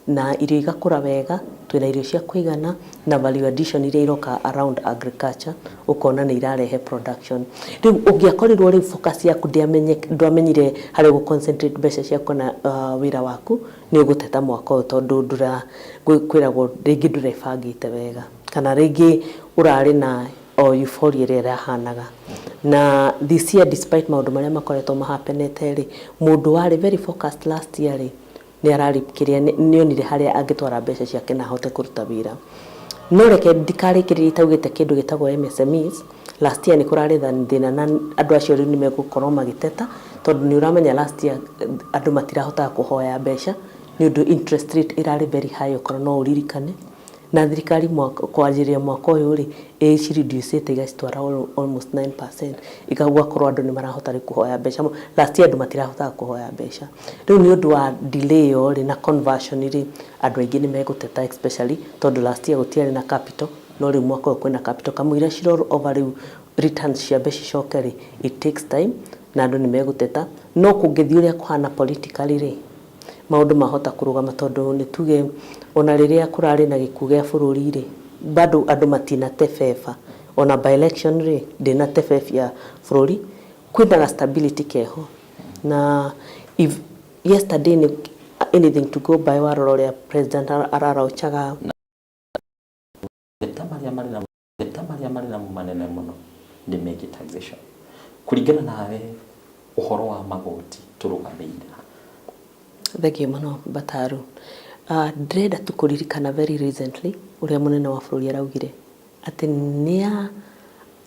S5: na irio igakũra wega, twĩna irio cia kũigana, na value addition iria iroka around agriculture ũkona nĩ irarehe production. Rĩu ũngĩakorirwo rĩu focus yaku ndwamenyire harĩa ũgũ concentrate mbeca ciaku na wĩra waku, nĩ ũgũteta mwaka ũyũ, tondũ ndũra kwĩragwo rĩngĩ ndũrebangĩte wega kana rĩngĩ ũrarĩ na o euphoria ĩrĩa ĩrahanaga. Na this year, despite maũndũ marĩa makoretwo mahapenete rĩ, mũndũ warĩ very focused last year rĩ, nĩ ararĩ kĩrĩa nĩ onire harĩa angĩtwara mbeca ciake na ahote kũruta wĩra. No reke ndikarĩkĩrĩrie itaugĩte kĩndũ gĩtagwo MSMEs. Last year nĩ kũrarĩ thĩna na andũ acio rĩu nĩ megũkorwo magĩteta, tondũ nĩ ũramenya last year andũ matirahotaga kũhoya mbeca nĩ ũndũ interest rate ĩrarĩ very high, okorwo no ũririkane. Na thirikari kwanjĩrĩria mwaka ũyũ rĩ, ĩcireducĩte igacitwara almost 9%, igakorwo andũ nĩ marahota rĩu kũhoya mbeca. Last year andũ matirahotaga kũhoya mbeca. Rĩu nĩ ũndũ wa delay ĩyo rĩ na conversion rĩ, andũ aingĩ nĩ megũteta, especially tondũ last year gũtiarĩ na capital, no rĩu mwaka ũyũ kwĩna capital. Kamũira ci roll over rĩu returns ciambe cicoke rĩ, it takes time na andũ nĩ megũteta. No kũngĩthiĩ ũrĩa kũhana politically rĩ, maũndũ mahota kũrũgama, tondũ nĩ tuge ona rĩrĩa kũrarĩ na gĩkuũ gĩa bũrũri rĩ, bado andũ matinate beba. Ona by election rĩ, ndĩnate bebia bũrũri, kwĩna ga stability keho. Na if yesterday nĩ anything to go by, warora ũrĩa president ararauchaga.
S4: Mateta marĩa marĩ namo manene mũno nĩ megiĩ taxation. Kũringana nawe, ũhoro wa magoti tũrũgamĩire ha?
S5: Thengiũ mũno, Bataru. Ndĩrenda tu kũririkana very recently ũrĩa mũnene wa bũrũri araugire atĩ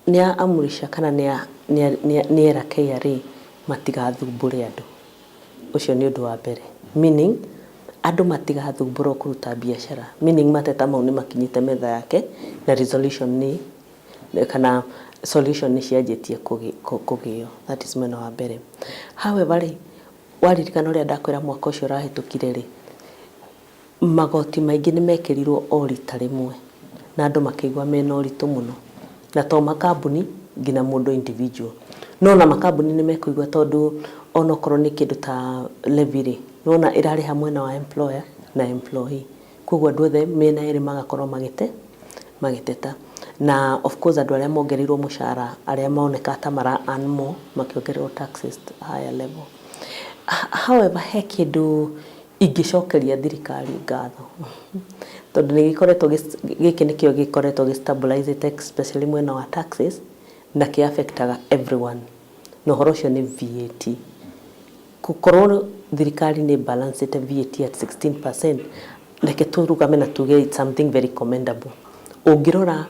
S5: nĩa amũrica kana nĩera KRA matigathumbũre andũ. Ũcio nĩ ũndũ wa mbere, meaning andũ matigathumbũrwo kũruta biacara, meaning mateta mau nĩ makinyĩte metha yake na resolution nĩ kana solution nĩ cianjĩtie kũgĩo. That is mwena wa mbere. However rĩ, waririkana ũrĩa ndakwĩra mwaka ũcio ũrahĩtũkire rĩ, magoti maingĩ nĩ mekĩrirwo o rita rĩmwe na andũ makĩigua mena ũritũ mũno, na to makambuni, nginya mũndũ individual. No na makambuni nĩ mekũigua, tondũ onokorwo nĩ kĩndũ ta levy rĩ, nĩwona ĩrarĩha mwena wa employer na employee, koguo andũ othe mĩena ĩrĩ magakorwo magĩteta. Na of course andũ arĩa mongereirwo mũcara, arĩa moneka ta mara earn more, makĩongererwo taxes to higher level. However, he kĩndũ ingĩcokeria thirikari ngatho, tondũ nĩ gĩkoretwo gĩkĩ nĩkĩo gĩkoretwo gĩ stabilize, especially mwena wa taxes, na kĩ affectaga everyone, na ũhoro ũcio nĩ VAT. Gũkorwo thirikari nĩ balancĩte VAT at 16%, reke tũrugame na tuge it's something very commendable. Ũngĩrora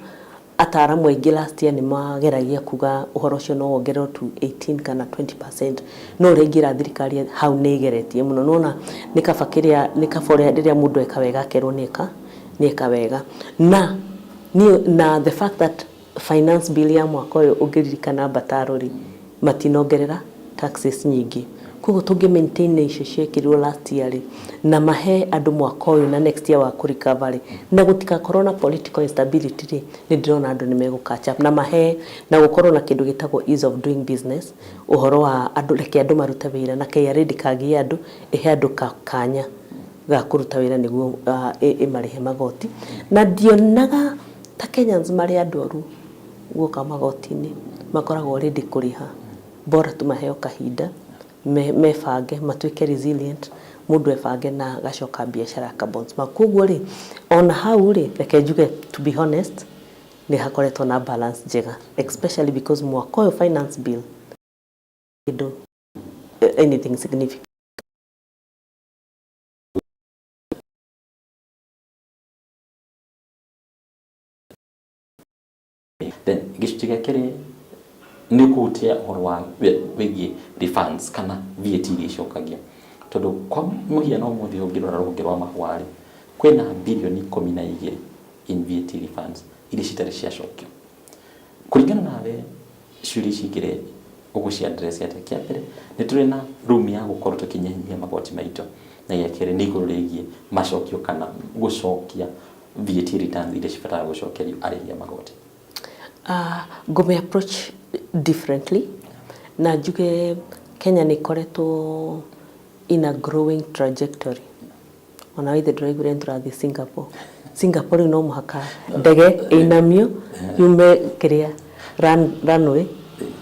S5: ataaramu aingĩ last year nĩ mageragia kuga ũhoro ũcio no wongererwo to 18 kana 20%, no ũrĩa ingĩra thirikari hau nĩ ĩgeretie mũno. Nona nĩ kaba kĩrĩa nĩ kaba ũrĩa rĩrĩa mũndũ eka wega akerwo nĩ eka wega. Na niĩ na the fact that finance bill ya mwaka ũyũ, ũngĩririkana mbataro rĩ, matinongerera taxes nyingĩ, koguo tũngĩ maintain na icio ciekĩrirwo last year rĩ, na mahe andũ mwaka ũyũ na next year wa kũ recover rĩ, na gũtikakorwo na political instability rĩ, nĩ ndĩrona andũ nĩ megũ catch up na mahe na gũkorwo na kĩndũ gĩtagwo ease of doing business, ũhoro wa andũ, reke andũ marute wĩra na KRA ndĩkagie andũ, ĩhe andũ kanya ga kũruta wĩra nĩguo ĩmarĩhe magoti. Na ndionaga ta Kenyans marĩ andũ oru guoka magoti-inĩ, makoragwo ready kũrĩha, bora tu maheo kahinda mebange, matuĩke resilient, mũndũ ebange na agacoka biacara aka bounce back. Koguo rĩ, ona hau rĩ, reke njuge, to be honest, nĩ hakoretwo na balance njega, especially because mwaka ũyũ finance bill kĩndũ anything significant.
S4: Then gĩcunjĩ gĩa kerĩ nĩ ũkũhutia ũhoro wa wĩgiĩ refunds kana VAT iria icokagio, tondũ kwa mũhiano ũmũthĩ ũngĩrora rũhonge rwa mahũa rĩ, kwĩna birioni 12 in VAT refunds iria citarĩ ciacokio. Kũringana nawe, ciũria ici igĩrĩ ũgũci address atĩa? Kĩa mbere, nĩ tũrĩ na room ya gũkorwo tũkĩnyihanyihia magoti maitũ, na gĩa kerĩ nĩ igũrũ rĩgiĩ macokio kana gũcokia VAT returns iria cibataraga gũcokerio arĩhi a magoti.
S5: Ngũmĩ approach differently na njuge Kenya nĩ ĩkoretwo in a growing trajectory. Ona ithe ndĩraiguire nĩ tũrathiĩ Singapore. Singapore rĩu no mũhaka ndege ĩinamio yume kĩrĩa runway,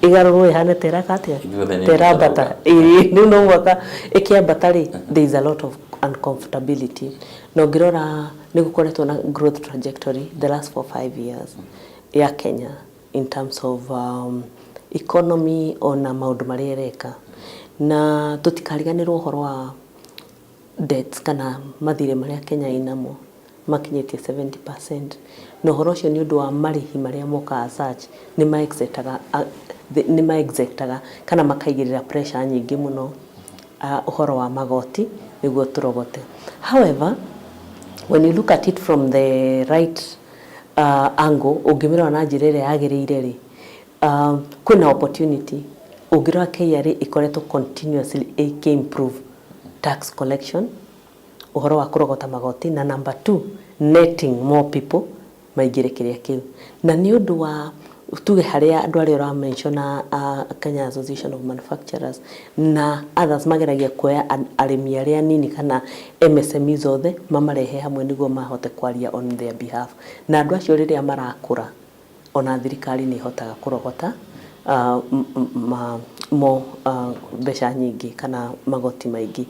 S5: ĩgarũrwo ĩhane ta ĩraka atĩa.
S4: Ithuothe nĩ
S5: ta ĩrambata. Ĩĩ, rĩu no mũhaka ĩkĩambata rĩ, there is a lot of uncomfortability. Na ũngĩrora nĩ gũkoretwo na growth trajectory the last 4, 5 years ya Kenya in terms of economy, ona maũndũ marĩa ĩreka. Na tũtikariganĩrwo ũhoro wa debts kana mathirĩ marĩa Kenya ĩnamo makinyĩtie 70%, na ũhoro ũcio nĩ ũndũ wa marĩhi marĩa mokaga such nĩ ma-exertaga kana makaigĩrĩra pressure nyingĩ mũno ũhoro wa magoti nĩguo tũrogote. However, when you look at it from the right angle, ũngĩmĩrora na njĩra ĩrĩa yagĩrĩire rĩ, kwĩna opportunity. Ũngĩrora KRA ĩkoretwo continuously ĩkĩ-improve tax collection, ũhoro wa kũrogota magoti, na number two, netting more people maingĩre kĩrĩa kĩu. Na nĩ ũndũ wa tuge harĩa andũ arĩa ũra mention a Kenya Association of Manufacturers na others mageragia kuoya arĩmi arĩa anini kana MSMEs othe mamarehe hamwe nĩguo mahote kwaria on their behalf. Na andũ acio rĩrĩa marakũra, ona thirikari nĩ ĩhotaga kũrogota mo mbeca nyingĩ kana magoti maingĩ.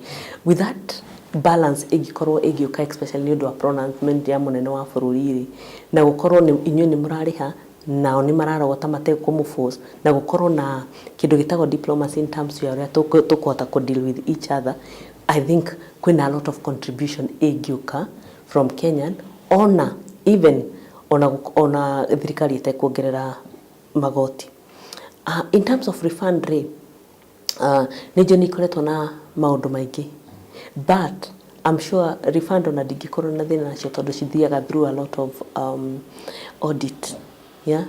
S5: With that balance ĩngĩkorwo ĩgĩũka, especially nĩ ũndũ wa pronouncement ya mũnene wa bũrũri rĩ, na gũkorwo nĩ inyuĩ nĩ mũrarĩha nao nĩ mararogota matekũmũ force, na gũkorwo na kĩndũ gĩtagwo diplomacy in terms ya ũrĩa tũkũhota kũ deal with each other, I think kwĩna a lot of contribution ĩngĩũka from Kenyan, ona even ona thirikari ĩtekuongerera magoti. In terms of refund rĩ, Nĩ njũĩ nĩ ikoretwo na maũndũ maingĩ, but I'm sure refund ona ndingĩkorwo na thĩna nacio tondũ cithiaga through a lot of audit, yeah?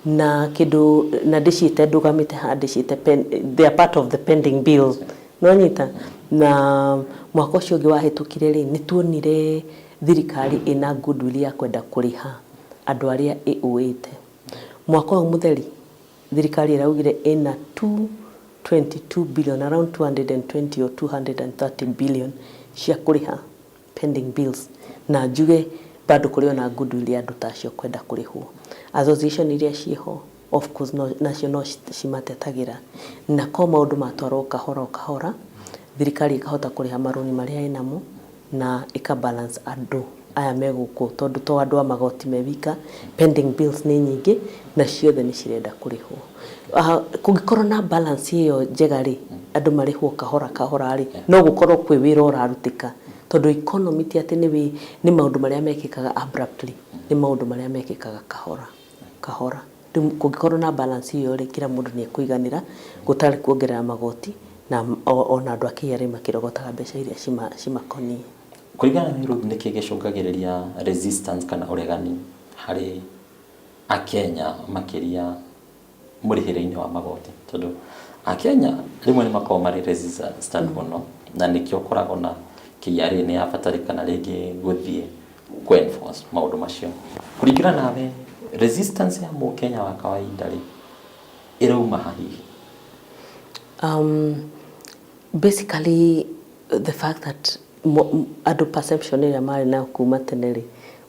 S5: Na kĩndũ na ndĩciĩte ndũgamĩte haha ndĩciĩte they are part of the pending bills, nĩwanyita? Na mwaka ũcio ũngĩ wahĩtũkire rĩ, nĩ tuonire thirikari ĩna goodwill ya kwenda kũrĩha andũ arĩa ĩũĩte. Mwaka ũyũ mũtheri thirikari ĩraugire ĩna 222 billion, around 220 or 230 billion cia kũrĩha pending bills, na njuge bado kũrĩ ona goodwill ya andũ ta acio kwenda kũrĩhwo. Association iria ciĩho, of course, no, nacio no cimatetagĩra, na ko maũndũ matwarwo kahora o kahora, thirikari ĩkahota kũrĩha marũni marĩa ĩnamo na ĩka balance andũ aya me gũkũ, tondũ to andũ a magoti me wika, pending bills nĩ nyingĩ na ciothe nĩ cirenda kũrĩhwo. Kũngĩkorwo na balance ĩyo njega rĩ, andũ marĩhwo kahora kahora rĩ, no gũkorwo kwĩ wĩra ũrarutĩka, tondũ economy ti atĩ nĩ maũndũ marĩa mekĩkaga abruptly, nĩ maũndũ marĩa mekĩkaga kahora kahora. Rĩu kũngĩkorwo na balance ĩyo rĩ, kila mũndũ nĩ ekũiganĩra gũtarĩ kuongerera magoti na ona andũ a KRA makĩrogotaga mbeca iria cimakoniĩ.
S4: Kũringana na Ruth, nĩkĩ gĩcũngagĩrĩria resistance kana ũregani harĩ akenya, makĩria mũrĩhĩre-inĩ wa magoti? Tondũ akenya rĩmwe nĩ makoragwo marĩ resistant mũno, na nĩkĩo ũkoragwo na KRA nĩ yabatarĩkana rĩngĩ gũthiĩ kũ enforce maũndũ macio. Kũringana nawe, resistance ya mũkenya wa kawaida rĩ, ĩrauma ha hihi?
S5: Basically the fact that andũ perception ĩrĩa marĩ nayo kuma tene rĩ,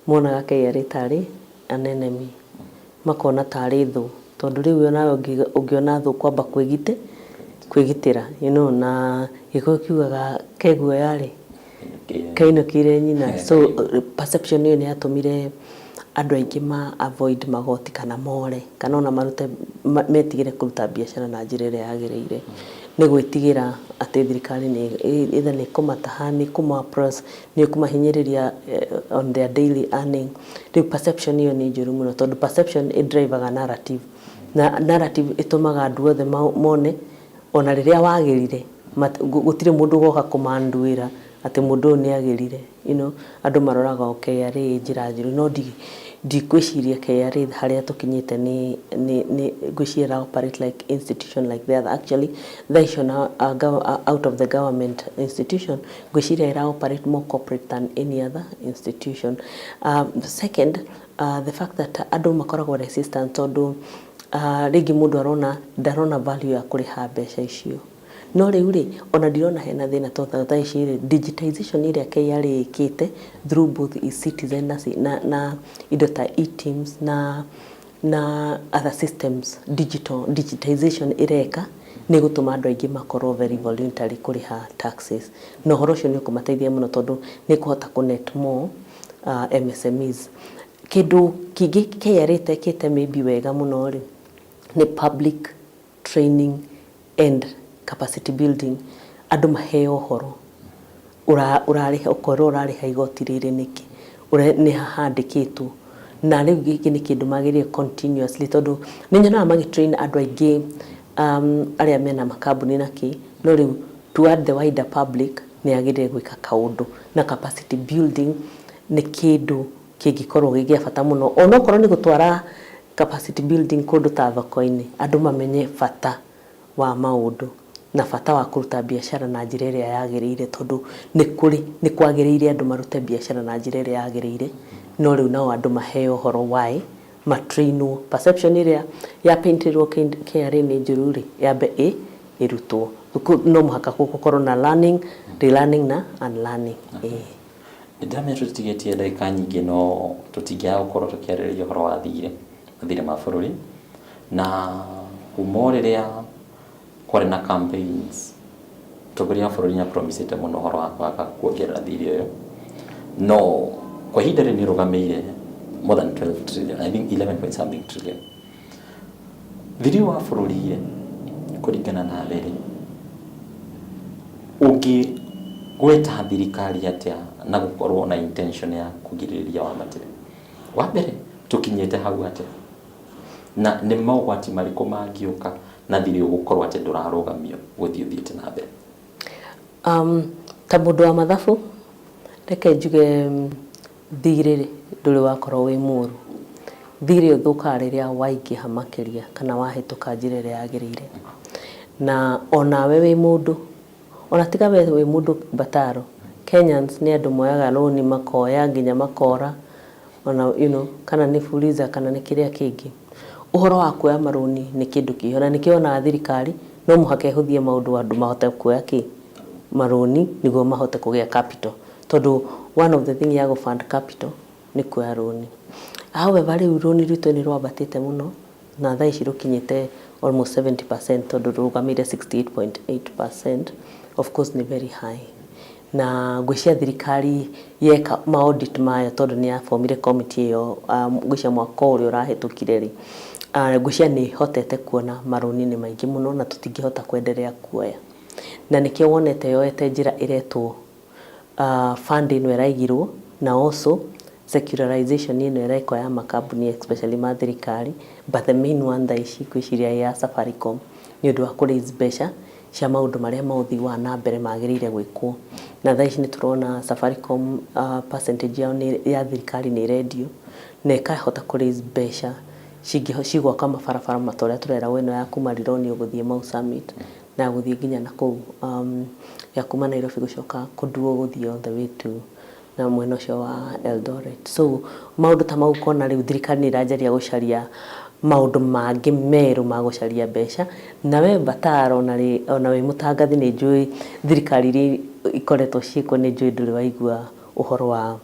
S5: monaga KRA tarĩ an enemy, makona tarĩ thũ, tondũ rĩu onawe ũngĩona thũ kwamba kwĩgitĩra, na Gĩkũyũ kiugaga keguoya rĩ kainũkĩire nyina. So perception ĩyo nĩ yatũmire andũ aingĩ ma avoid magoti kana more kana ona marute metigĩre kũruta biacara na njĩra ĩrĩa yagĩrĩire, nĩ gwĩtigĩra atĩ thirikari nĩ either nĩ kũmataha, nĩ kũma oppress, nĩ kũmahinyĩrĩria on their daily earning. Rĩu perception ĩyo nĩ njũru mũno, tondũ perception ĩ narrative, na narrative ĩtũmaga andũ othe mone ona rĩrĩa wagĩrire gũtirĩ mũndũ ũgoka kũmanduĩra atĩ mũndũ ũyũ nĩ agĩrire. Andũ maroraga o KRA njĩra njũru, no ndikwĩciria KRA harĩa tũkinyĩte nĩ ngwĩciria ĩra operate like institution like the other. Actually, thaa icio na out of the government institution, ngwĩciria ĩra operate more corporate than any other institution. Second, the fact that andũ makoragwo resistant tondũ rĩngĩ mũndũ arona ndarona value ya kũrĩha mbeca icio. No rĩu rĩ, ona ndirona hena thĩna, tondũ thaa ici rĩ, digitization ĩrĩa KRA ĩkĩte through both e-Citizen na indo ta eTIMS na other systems, digital digitization ĩreka nĩ gũtũma andũ aingĩ makorwo very voluntary kũrĩha taxes, na ũhoro ũcio nĩ ũkũmateithia mũno tondũ nĩ kũhota connect more MSMEs. Kĩndũ kĩngĩ KRA ĩtekĩte maybe wega mũno rĩ, nĩ public training and capacity building. Andũ maheo ũhoro ũrarĩha, ũkorwo ũrarĩha igoti rĩrĩ nĩkĩ, nĩ hahandĩkĩtwo, na rĩu gĩkĩ nĩ kĩndũ magĩrĩire continuously, tondũ nĩ nyonaga magĩtrain andũ aingĩ arĩa mena makambuni na kĩ, no rĩu to add the wider public nĩ yagĩrĩire gwĩka kaũndũ na capacity building. Nĩ kĩndũ kĩngĩkorwo gĩ gĩa bata mũno, onokorwo nĩ gũtwara capacity building kũndũ ta thoko-inĩ, andũ mamenye bata wa maũndũ na bata wa kũruta biacara na njĩra ĩrĩa yagĩrĩire, tondũ nĩ kũrĩ nĩ kwagĩrĩire andũ marute biacara na njĩra ĩrĩa yagĩrĩire. No rĩu nao andũ maheo ũhoro why matrainwo, perception ĩrĩa ya paintirwo KRA nĩ njũru rĩ, yambe ĩrutwo. No mũhaka gũkorwo na learning, relearning na unlearning, ĩĩ.
S4: Nĩ ndĩramenya tũtitigĩtie ndagĩka nyingĩ, no tũtingĩaga gũkorwo tũkĩarĩrĩria ũhoro wa thirĩ, mathirĩ ma bũrũri, na kuma o rĩrĩa kwarĩ na campaigns, mũtongoria wa bũrũri nĩ apromisĩte mũno ũhoro wa kwaga kuongerera thirĩ ũyũ, no kwa ihinda rĩrĩ nĩ ũrũgamĩire more than 12 trillion, I think 11 point something trillion. Thirĩ wa bũrũri rĩ, kũringana nawe rĩ, ũngĩgweta thirikari atĩa na gũkorwo na intention ya kũgirĩrĩria wambatĩri wa mbere? Tũkinyĩte hau atĩa, na nĩ mogwati marĩkũ mangĩũka Na thirĩ ũgũkorwo atĩ ndũrarũgamio gũthiĩ ũthiĩte na mbere.
S5: Ta mũndũ wa mathabu, reke njuge thirĩ rĩ, ndũrĩ wakorwo wĩ mũru. Thirĩ ũthũkaga rĩrĩa waingĩha makĩria kana wahĩtũka njĩra ĩrĩa yagĩrĩire. Na onawe wĩ mũndũ, ona tiga we wĩ mũndũ Bataro, Kenyans nĩ andũ moyaga rũni makoya nginya makora, ona kana nĩ Fuliza kana nĩ kĩrĩa kĩngĩ. Ũhoro wa kuoya marũni nĩ kĩndũ kĩho, na nĩkĩo wonaga thirikari no mũhaka ĩhũthie maũndũ andũ mahote kuoya kĩ marũni nĩguo mahote kũgĩa capital, tondũ one of the thing ya gũ fund capital nĩ kuoya rũni. However, rĩu rũni rwitũ nĩ rwambatĩte mũno na thaa ici rũkinyĩte almost 70%, tondũ rũrũgamĩire 68.8%. Of course nĩ very high, na ngwĩciria thirikari yeka ma audit mayo, tondũ nĩ yabomire committee ĩyo ngwĩciria mwaka ũrĩa ũrahĩtũkire rĩ, ngwĩciria nĩ ĩhotete kuona marũni nĩ maingĩ mũno na tũtingĩhota kwenderea kuoya, na nĩkĩo wonete yoete njĩra ĩretwo fund ĩno ĩraigirwo, na also secularization ĩno ĩrekwo ya makambuni, especially ma thirikari, but the main one thaa ici ngwĩciria ya Safaricom, nĩ ũndũ wa kũ raise mbeca cia maũndũ marĩa ma ũthii wa na mbere magĩrĩire gwĩkwo. Na thaa ici nĩ tũrona Safaricom percentage yao nĩ ya thirikari nĩ ĩrendio na ĩkahota kũ raise mbeca cigwaka mabarabara ta ũrĩa tũreragwo, ĩno ya kuma Rironi gũthiĩ Mau Summit na gũthiĩ nginya na kũu ya kuma Nairobi gũcoka kũnduo gũthiĩ all the way to na mwena ũcio wa Eldoret. So maũndũ ta mau kona rĩu thirikari nĩ ĩranjaria gũcaria maũndũ mangĩ merũ ma gũcaria mbeca. Na we Batara, ona wĩ mũtangathi, nĩ njũĩ thirikari iria ikoretwo ciĩkuo, nĩ njũĩ ndũrĩ waigua ũhoro wa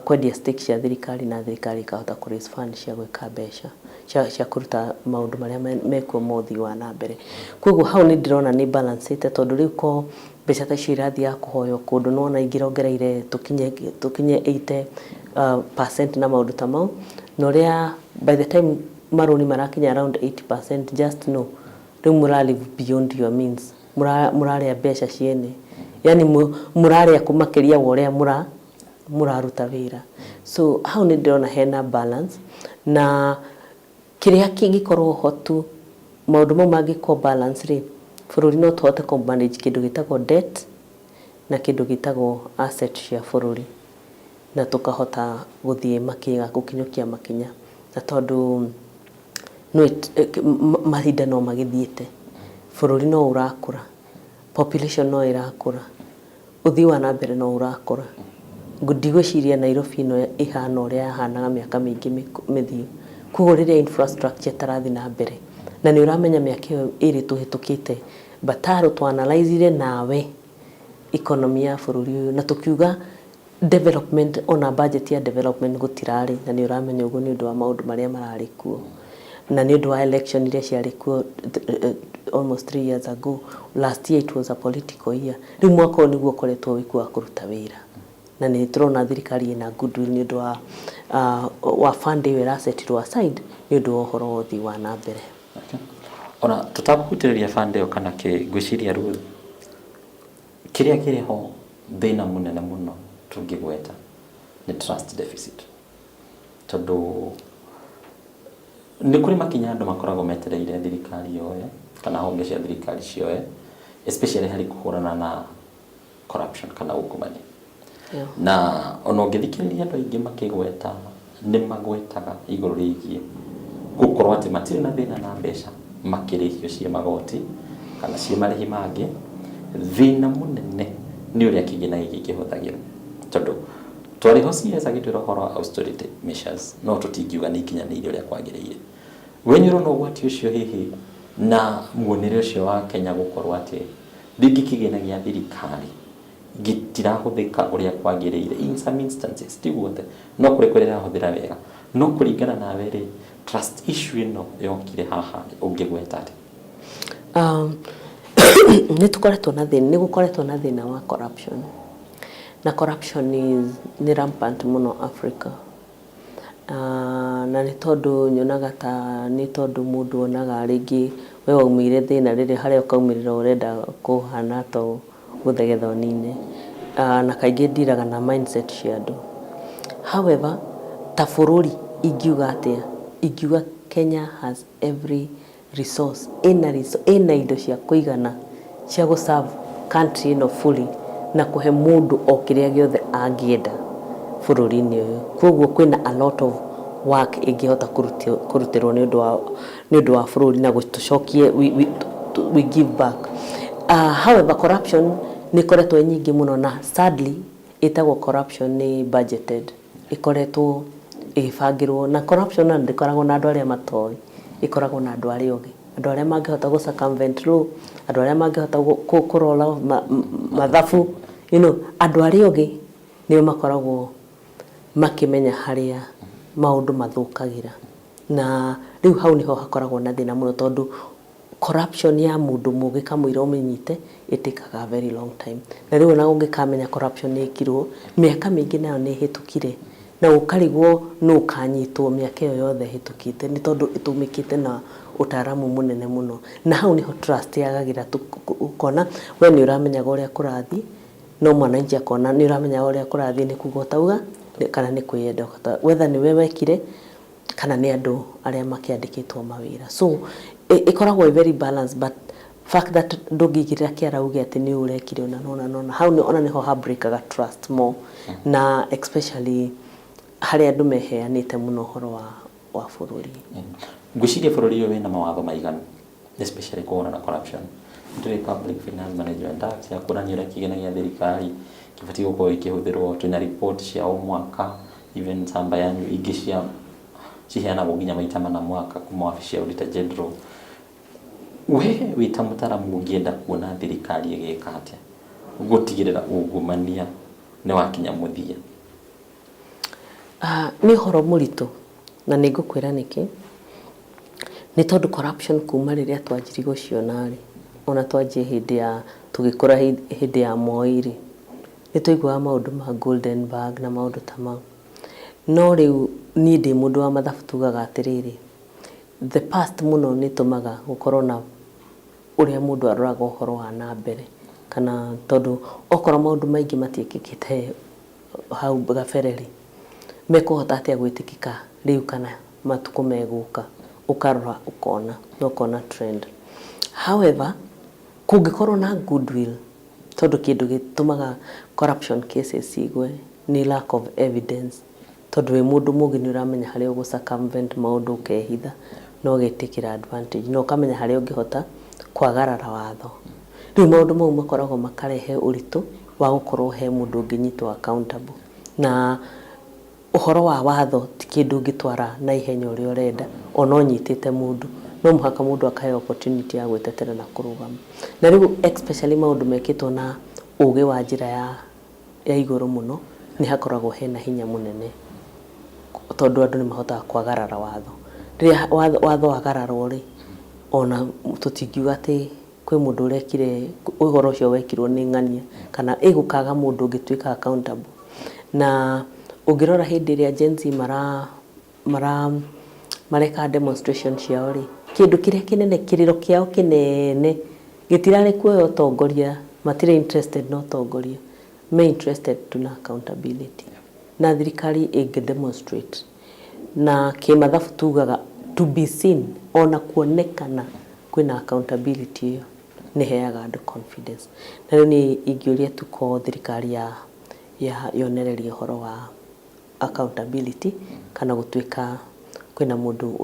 S5: kwendia stake cia thirikari na thirikari ĩkahota kũ raise fund cia gwĩka mbeca cia kũruta maũndũ marĩa mekuo ma ũthii wa na mbere. Koguo hau nĩ ndĩrona nĩ balancĩte, tondũ rĩu ko mbeca ta icio irathiaga kũhoywo kũndũ, nĩwona ingĩrongereire tũkinye 80 percent na maũndũ ta mau, na ũrĩa by the time marũni marakinya around 80%, just know rĩu mũra live beyond your means, mũrarĩa mbeca ciene, yani mũrarĩa makĩria wa ũrĩa mũraruta wĩra. So hau nĩ ndĩrona hena balance, na kĩrĩa kĩngĩkorwo ho tu, maũndũ mau mangĩkorwo balance rĩ, bũrũri no tũhote kũ manage kĩndũ gĩtagwo debt na kĩndũ gĩtagwo asset cia bũrũri, na tũkahota gũthiĩ makinya gũkinyũkia makinya, na tondũ no mahinda no magĩthiĩte, bũrũri no ũrakũra, population no ĩrakũra, ũthii wa na mbere no ũrakũra. Ndigwĩciria Nairobi ĩno ĩhana ũrĩa yahanaga mĩaka mĩingĩ mĩthiu. Koguo rĩrĩa infrastructure ĩtarathiĩ na mbere, na nĩ ũramenya mĩaka ĩyo ĩrĩ tũhĩtũkĩte, Bataro, twanalizire nawe economy ya bũrũri ũyũ na tũkiuga development, ona budget ya development gũtirarĩ, na nĩ ũramenya ũguo nĩ ũndũ wa maũndũ marĩa mararĩ kuo na nĩ ũndũ wa election iria ciarĩ kuo almost 3 years ago. Last year it was a political year. Rĩu mwaka ũyũ nĩguo ũkoretwo wĩ kuo wa kũruta wĩra, na nĩ tũrona thirikari ĩna goodwill nĩ ũndũ wa fund ĩyo ĩrasetirwo aside nĩ ũndũ wa ũhoro wa ũthii wa na mbere.
S4: Ona tũtakũhutĩrĩria fund ĩyo kana kĩ, ngwĩciria Ruth, kĩrĩa kĩrĩ ho thĩna mũnene mũno tũngĩgweta nĩ trust deficit, tondũ nĩ kũrĩ makinya andũ makoragwo metereire thirikari yoe kana honge cia thirikari cioe, especially harĩ kũhũrana na corruption kana ungumania. Na ona ũngĩthikĩrĩria andũ aingĩ makĩgweta, nĩ magwetaga igũrũ rĩgiĩ gũkorwo atĩ matirĩ na thĩna na mbeca makĩrĩhio ciĩ magoti kana ciĩ marĩhi mangĩ. Thĩna mũnene nĩ ũrĩa kĩgĩna gĩkĩ kĩhũthagĩrwo, tondũ twarĩ ho CS agĩtwĩra ũhoro wa austerity measures, no tũtingiuga nĩ ikinyanĩire ũrĩa kwagĩrĩire. We nĩ ũrona ũgwati ũcio hihi na muonere ũcio wa Kenya gũkorwo atĩ rĩngĩ kĩgĩna gĩa thirikari gĩtirahũthĩka ũrĩa kwagĩrĩire in some instances, ti guothe, no kũrĩ kũrĩa ĩrahũthĩra wega? No kũringana nawe rĩ, trust issue ĩno yokire haha ũngĩgweta atĩ?
S5: Nĩ tũkoretwo na thĩna, nĩ gũkoretwo na thĩna wa corruption, na corruption is nĩ rampant mũno Africa. Na nĩ tondũ nyonaga ta nĩ tondũ mũndũ onaga rĩngĩ we waumĩire thĩna, rĩrĩa harĩa ũkaumĩrĩra ũrenda kũhana ta gũthegetha ũnine, na kaingĩ ndiraga na mindset cia andũ. However, ta bũrũri ingiuga atĩa? Ingiuga Kenya has every Resource, ĩna ĩna indo cia kũigana cia gũ serve country ĩno fully na kũhe mũndũ o kĩrĩa gĩothe angĩenda bũrũri-inĩ ũyũ. Koguo kwĩna a lot of work ĩngĩhota kũrutĩrwo nĩ ũndũ wa bũrũri na tũcokie, we give back. However, corruption nĩ ĩkoretwo ĩ nyingĩ mũno na sadly ĩtagwo corruption nĩ budgeted, ĩkoretwo ĩgĩbangĩrwo, na corruption na ndĩkoragwo na andũ arĩa matoĩ, ĩkoragwo na andũ arĩa ogĩ, andũ arĩa mangĩhota gũ circumvent law, andũ arĩa mangĩhota kũrola mathabu, andũ arĩa ogĩ nĩo makoragwo makĩmenya harĩa maũndũ mathũkagĩra. Na rĩu hau nĩho hakoragwo na thĩna mũno, tondũ corruption ya mũndũ mũgĩ kamũira ũmĩnyite ĩtĩkaga a very long time. Na rĩu ona ũngĩkamenya corruption nĩ ĩkirwo, mĩaka mĩingĩ nayo nĩ ĩhĩtũkire na ũkarigwo nũ ũkanyitwo mĩaka ĩyo yothe ĩhĩtũkĩte, nĩ tondũ ĩtũmĩkĩte na ũtaaramu mũnene mũno. Na hau nĩho trust yagagĩra, ũkona we nĩ ũramenyaga ũrĩa kũrathiĩ, no mwananchi akona nĩ ũramenya ũrĩa kũrathiĩ nĩ kuga ũtauga kana nĩ kwĩyenda, whether nĩwe wekire kana nĩ andũ arĩa makĩandĩkĩtwo mawĩra. So ĩkoragwo ĩ very balanced, but fact that ndũngĩigĩrĩra kĩara uge atĩ nĩ ũrekire ũna nona nona, hau ona nĩho ha breakaga trust more, na especially harĩa andũ meheanĩte mũno ũhoro wa bũrũri.
S4: Ngwĩciria bũrũri ũyũ wĩna mawatho maiganu, especially kũhũrana na corruption. Tũrĩ Public Finance Management Act ya kuonania ũrĩa kĩgĩna gĩa thirikari kĩbatiĩ gũkorwo gĩkĩhũthĩrwo. Twĩna report cia o mwaka, even samba yanyu ingĩ cia ciheanagwo nginya maita mana mwaka kuma wabici ya Auditor General. We wĩ ta mũtaramu, ũngĩenda kuona thirikari ĩgĩka atĩa gũtigĩrĩra ungumania nĩ wakinya mũthia?
S5: Nĩ ũhoro mũritũ, na nĩ ngũkwĩra nĩkĩ. Nĩ tondũ corruption kuma rĩrĩa twanjirie gũciona rĩ, ona twanjie hĩndĩ ya tũgĩkũra, hĩndĩ ya Moi rĩ, nĩ twaiguaga maũndũ ma golden bag na maũndũ ta mau. No rĩu niĩ ndĩ mũndũ wa mathabu, tugaga atĩrĩrĩ, the past mũno nĩ ĩtũmaga gũkorwo na ũrĩa mũndũ aroraga ũhoro wa na mbere, kana tondũ okorwo maũndũ maingĩ matiĩkĩkĩte hau gabere rĩ, mekũhota atĩa gwĩtĩkĩka rĩu kana matukũ megũka? Ũkarora ũkona na ũkona trend. However, kũngĩkorwo na goodwill, tondũ kĩndũ gĩtũmaga corruption cases cigwe nĩ lack of evidence, tondũ wĩ mũndũ mũgĩ nĩ ũramenya harĩa ũgũ circumvent maũndũ, ũkehitha na ũgetĩkĩra advantage na ũkamenya harĩa ũngĩhota kwagarara watho. Rĩu maũndũ mau makoragwo makarehe ũritũ wa gũkorwo he mũndũ ũngĩnyitwo accountable. Na ũhoro wa watho ti kĩndũ ũngĩtwara na ihenya ũrĩa ũrenda. Ona ũnyitĩte mũndũ, no mũhaka mũndũ akaheo opportunity ya gwĩtetera na kũrũgama. Na rĩu especially maũndũ mekĩtwo na ũgĩ wa njĩra ya igũrũ mũno, nĩ hakoragwo hena hinya mũnene, tondũ andũ nĩ mahotaga kwagarara watho. Rĩrĩa watho wagararwo rĩ, ona tũtingiuga atĩ kwĩ mũndũ ũrekire ũhoro ũcio wekirwo nĩ ng'ania, kana ĩgũkaga mũndũ ũngĩtuĩka accountable. Na ũngĩrora hĩndĩ ĩrĩa Gen Z mara mara mareka demonstration ciao rĩ, kĩndũ kĩrĩa kĩnene, kĩrĩro kĩao kĩnene gĩtirarĩ kuoya ũtongoria. Matirĩ interested na ũtongoria, me interested tu na accountability. Na thirikari ĩngĩ demonstrate na kĩmathabu tugaga to be seen, ona kuonekana kwĩna accountability, ĩyo nĩ heaga andũ confidence. Na rĩu niĩ ingĩũria tu ko thirikari ya yonereria ũhoro wa accountability, kana gũtuĩka kwĩna mũndũ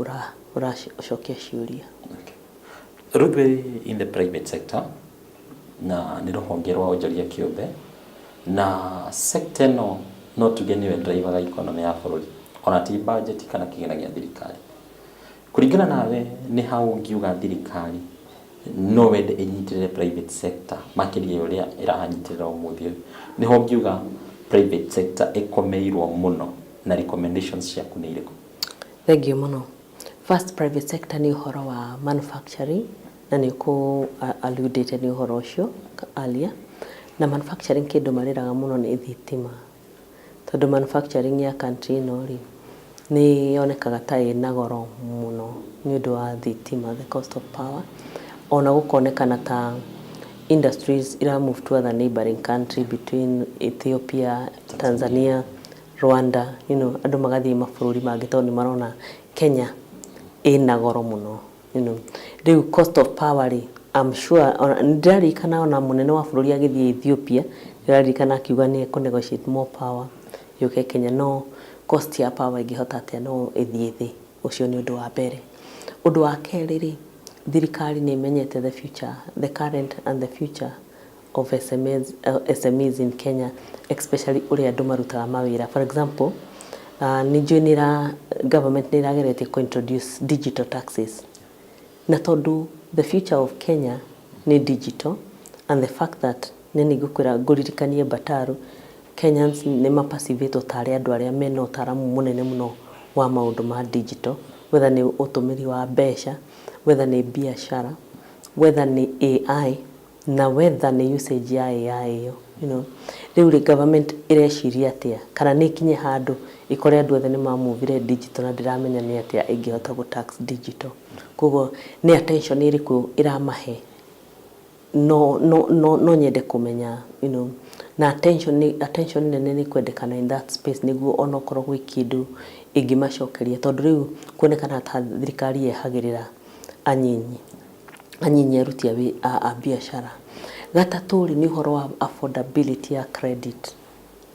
S5: ũracokia ciũria.
S4: Ruth, wĩ in the private sector na nĩ rũhonge rwa onjoria kĩũmbe, na sector ĩno no tuge nĩyo drivaga economy ya bũrũri, ona ti budget kana kĩgĩna gĩa thirikari. Kũringana nawe, nĩ ha ũngiuga thirikari no wende ĩnyitĩrĩre private sector makĩria ya ũrĩa ĩranyitĩrĩra ũmũthĩ ũyũ? Nĩho ũngiuga private sector ĩkomeirwo mũno, na recommendations ciaku nĩ irĩkũ?
S5: Thank you mũno. First, private sector nĩ ũhoro wa manufacturing, na nĩ ũkũ alludĩte nĩ ũhoro ũcio earlier. Na manufacturing kĩndũ marĩraga mũno nĩ thitima, tondũ manufacturing ya country ĩno rĩ, nĩ yonekaga ta ĩna goro mũno nĩ ũndũ wa thitima, the cost of power. Ona gũkonekana ta industries ira move to other neighboring country between Ethiopia, Tanzania, Rwanda, andũ magathiĩ mabũrũri mangĩ tondũ nĩ marona Kenya ĩna goro mũno. Rĩu cost of power rĩ, I'm sure ndĩraririkana ona mũnene wa bũrũri agĩthiĩ Ethiopia, ndĩraririkana akiuga nĩ ekũ negotiate more power yũke Kenya, no cost ya power ĩngĩhota atĩa no ĩthiĩ thĩ? Ũcio nĩ ũndũ wa mbere. Ũndũ wa kerĩ rĩ, thirikari nĩ ĩmenyete the future, the current and the future of SMEs, SMEs in Kenya, especially ũrĩa andũ marutaga mawĩra. For example, nĩ njũĩ nĩ government nĩ ĩrageretie kũ introduce digital taxes, na tondũ the future of Kenya nĩ digital, and the fact that nĩ ngũkwĩra, ngũririkanie Bataru, Kenyans nĩ mapacivĩtwo tarĩ andũ arĩa mena ũtaaramu mũnene mũno wa maũndũ ma digital, whether nĩ ũtũmĩri wa mbeca, whether nĩ biashara, whether nĩ AI, na whether nĩ usage ya AI ĩyo. Rĩu rĩ, government ĩreciria atĩa kana nĩ ĩkinye handũ ĩkore andũ othe nĩ mamuvire digital, na ndĩramenya nĩ atĩa ĩngĩhota gũ tax digital? Koguo nĩ attention ĩrĩkũ ĩramahe? No nyende kũmenya, na attention nene nĩ kwendekana in that space, nĩguo onokorwo gwĩ kĩndũ ĩngĩmacokeria, tondũ rĩu kuonekana ta thirikari yehagĩrĩra anyinyi aruti a biacara. Gatatũ rĩ, nĩ ũhoro wa affordability ya credit.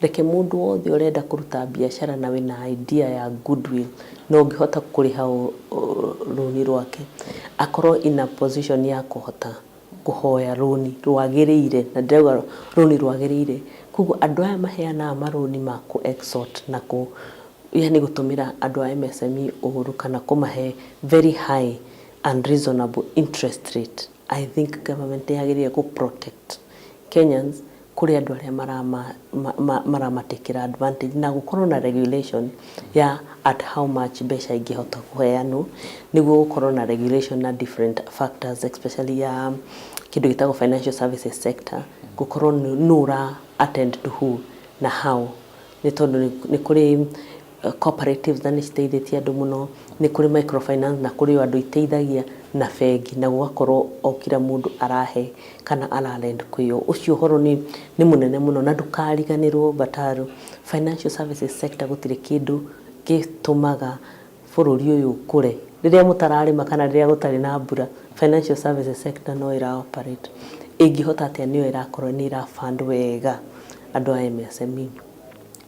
S5: Reke mũndũ wothe ũrenda kũruta biacara na wĩna idea ya goodwill na ũngĩhota kũrĩha rũni rwake, akorwo in a position ya kũhota kũhoya rũni rwagĩrĩire, na ndĩrauga rũni rwagĩrĩire. Koguo andũ aya maheanaga marũni ma kũ extort na kũ yani gũtũmĩra andũ a MSME ũru kana kũmahe very high unreasonable interest rate, I think government nĩ yagĩrĩire kũ protect Kenyans kũrĩ andũ arĩa maramatekera advantage, na gũkorwo na regulation ya at how much mbeca ingĩhota kũheanwo, nĩguo gũkorwo na regulation na different factors, especially ya kĩndũ gĩtagwo financial services sector, gũkorwo nũ ũra attend to who na how, nĩ tondũ nĩ kũrĩ cooperatives na nĩ citeithĩtie andũ mũno, nĩ kũrĩ microfinance na kũrĩ o andũ iteithagia na bengi, na gũgakorwo o kila mũndũ arahe kana ararend kwĩyo. Ũcio ũhoro nĩ mũnene mũno, na ndũkariganĩrwo, Bataru, financial services sector gũtirĩ kĩndũ gĩtũmaga bũrũri ũyũ ũkũre. Rĩrĩa mũtararĩma kana rĩrĩa gũtarĩ na mbura, financial services sector no ĩra operate. Ĩngĩhota atĩa nĩyo ĩrakorwo nĩ ĩra fund wega andũ a MSME?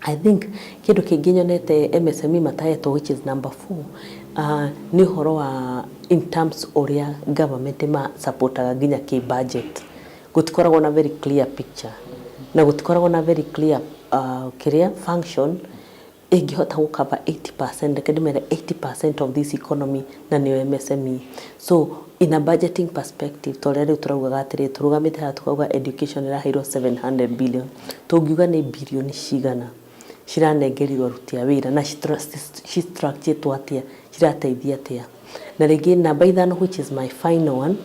S5: I think kĩndũ kĩngĩ nyonete MSME matahetwo, which is number 4, nĩ ũhoro wa in terms ũrĩa government ma supportaga nginya kĩ budget. Gũtikoragwo na very clear picture na gũtikoragwo na very clear kĩrĩa function ĩngĩhota gũ cover 80%, reke ndĩmere 80% of this economy, na nĩyo MSME. So in a budgeting perspective, ta ũrĩa rĩu tũraugaga atĩrĩ, tũrũgamĩte haha tukauga education ĩraheirwo 700 billion, tũngiuga nĩ bilioni cigana ciranengerirwo aruti a wĩra, na cistructuretwo atĩa, cirateithia atĩa? Na rĩngĩ namba 5, which is my final one,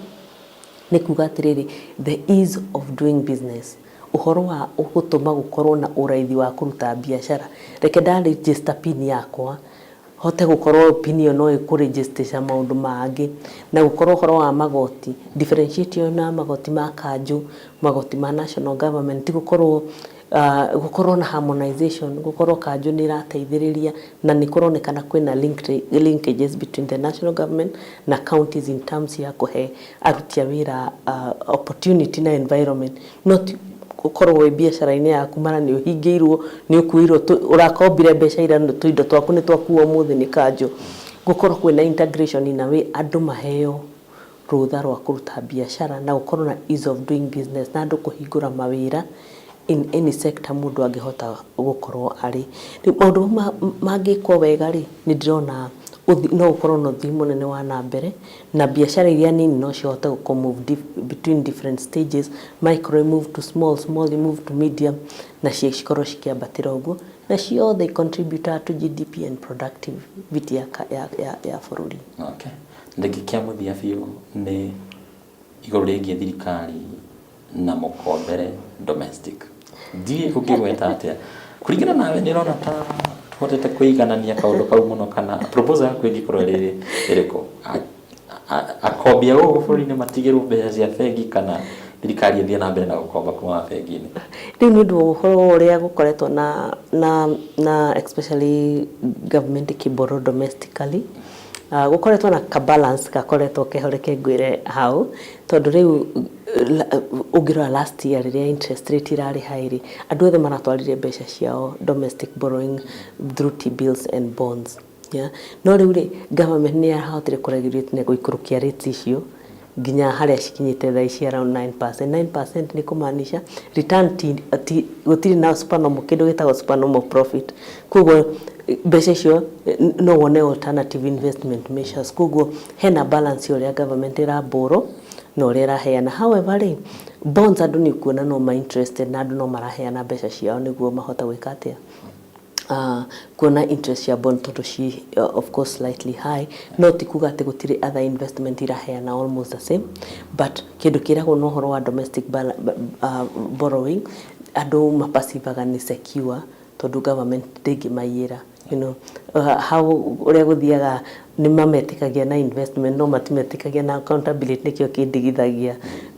S5: nĩ kuga atĩrĩrĩ, the ease of doing business, ũhoro wa gũtũma gũkorwo na ũraithi wa kũruta biacara. Reke nda register PIN yakwa, hote gũkorwo PIN ĩyo no ĩkũregister maũndũ mangĩ, na gũkorwo ũhoro wa magoti differentiate na magoti ma kanjũ, magoti ma national government, ti gũkorwo gũkorwo na harmonization, gũkorwo kanjũ nĩ ĩrateithĩrĩria na nĩ kũronekana kwĩna linkages between the national government na counties in terms ya kũhe aruti a wĩra opportunity na environment, not gũkorwo wĩ biacara-inĩ yaku mara nĩ ũhingĩirwo, nĩ ũkuĩirwo, ũrakombire mbeca ira, tũindo twaku nĩ twakuo ũmũthĩ nĩ kanjũ. Gũkorwo kwĩna integration in a way andũ maheo rũtha rwa kũruta biacara, na gũkorwo na ease of doing business, na andũ kũhingũra mawĩra in any sector mũndũ angĩhota gũkorwo arĩ. Rĩu maũndũ mau mangĩkwo wega rĩ, nĩ ndĩrona no gũkorwo na ũthii mũnene wa na mbere, na biacara iria nini no cihote gũkũ move between different stages, micro move to small, small move to medium, na cikorwo cikĩambatĩra ũguo, na ciothe contribute to GDP and productivity ya bũrũri.
S4: Okay. Ndĩngĩ kĩa mũthia biũ nĩ igũrũ rĩgiĩ thirikari na mũkombere domestic. Ndiĩ ũngĩgweta atĩa kũringana nawe, nĩ ũrona ta tũhotete kũiganania kaũndũ kau mũno, kana proposal yaku ĩngĩkorwo ĩrĩ ĩrĩkũ? Akombi a gũkũ bũrũri-inĩ matigĩrwo mbeca cia bengi, kana thirikari ĩthiĩ na mbere na gũkomba kuma bengi-inĩ?
S5: Rĩu nĩ ũndũ wa ũhoro ũrĩa gũkoretwo na especially government ĩkĩborrow domestically. Gũkoretwo na ka balance gakoretwo keho, reke ngwĩre hau, tondũ rĩu ũngĩrora last year rĩrĩa interest rate irarĩ high rĩ, andũ othe maratwarire mbeca ciao domestic borrowing through T-bills and bonds, yeah? No rĩu rĩ, government nĩ yarahotire kũregulate na gũikũrũkia rates icio nginya harĩa cikinyĩte thaa ici, around 9%. 9% nĩ kũmaanisha return ti gũtirĩ na supernormal, kĩndũ gĩtagwo supernormal profit. Koguo mbeca icio no wone alternative investment measures. Koguo hena balance ya ũrĩa government ĩraborrow na ũrĩa ĩraheana. However rĩ, bonds andũ nĩ kuona no ma interested na andũ no maraheana mbeca ciao nĩguo mahote gwĩka atĩa, kuona interest ya bond, tondũ ci of course slightly high. No ti kuga atĩ gũtirĩ other investment iraheana almost the same, but kĩndũ kĩragwo na ũhoro wa domestic borrowing, andũ maperceivaga nĩ secure tondũ government ndĩngĩmaiyĩra. How ũrĩa gũthiaga nĩ mametĩkagia na investment, no matimetĩkagia na accountability, nĩkĩo kĩndigithagia,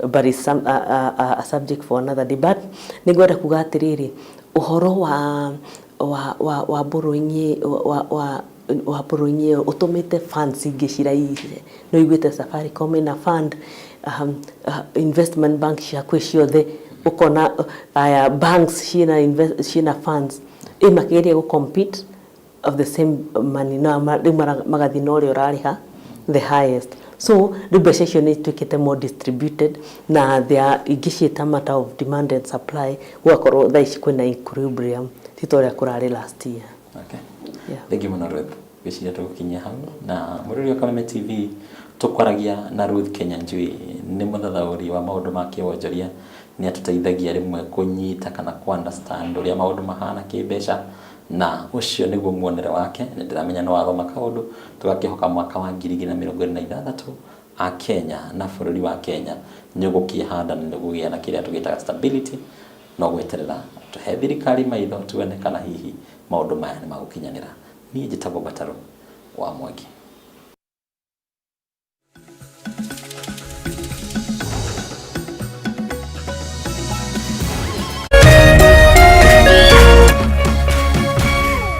S5: but it's a subject for another day. But nĩ ngwenda kuga atĩrĩrĩ, ũhoro wa borrowing wa borrowing ĩyo ũtũmĩte funds ingĩ ciraire. Nĩ ũiguĩte Safaricom ĩna fund, investment bank ciakwĩ ciothe, ũkona aya banks ciĩna funds ĩ makĩgeria gũ compete of the same money, na rĩu magathiĩ na ũrĩa ũrarĩha the highest. So rĩu mbeca icio nĩ ituĩkĩte more distributed na there are ingĩ ciĩta matter of demand and supply, gũgakorwo thaa ici kwĩna equilibrium, ti ta ũrĩa kũrarĩ last year.
S4: Okay.
S5: Yeah.
S4: Thengiũ mũno Ruth, ngwĩciria tũgũkinyia hau na mũrori wa Kameme TV. Tũkwaragia na Ruth Kenyanjui, nĩ mũthathaũri wa maũndũ ma kĩwonjoria. Nĩ atũteithagia rĩmwe kũnyita kana kũ understand ũrĩa maũndũ mahana kĩmbeca, na ũcio nĩguo muonere wake. Nĩ ndĩramenya nĩ wathoma kaũndũ. Tũgakĩhoka mwaka wa 2026 a Kenya na bũrũri wa Kenya nĩ ũgũkĩhanda na nĩ ũgũgĩa na kĩrĩa tũgĩtaga stability. No gweterera tũhe thirikari maitho tuone kana hihi maũndũ maya nĩ magũkinyanĩra. Niĩ njĩtagwo Mbataro wa Mwangi.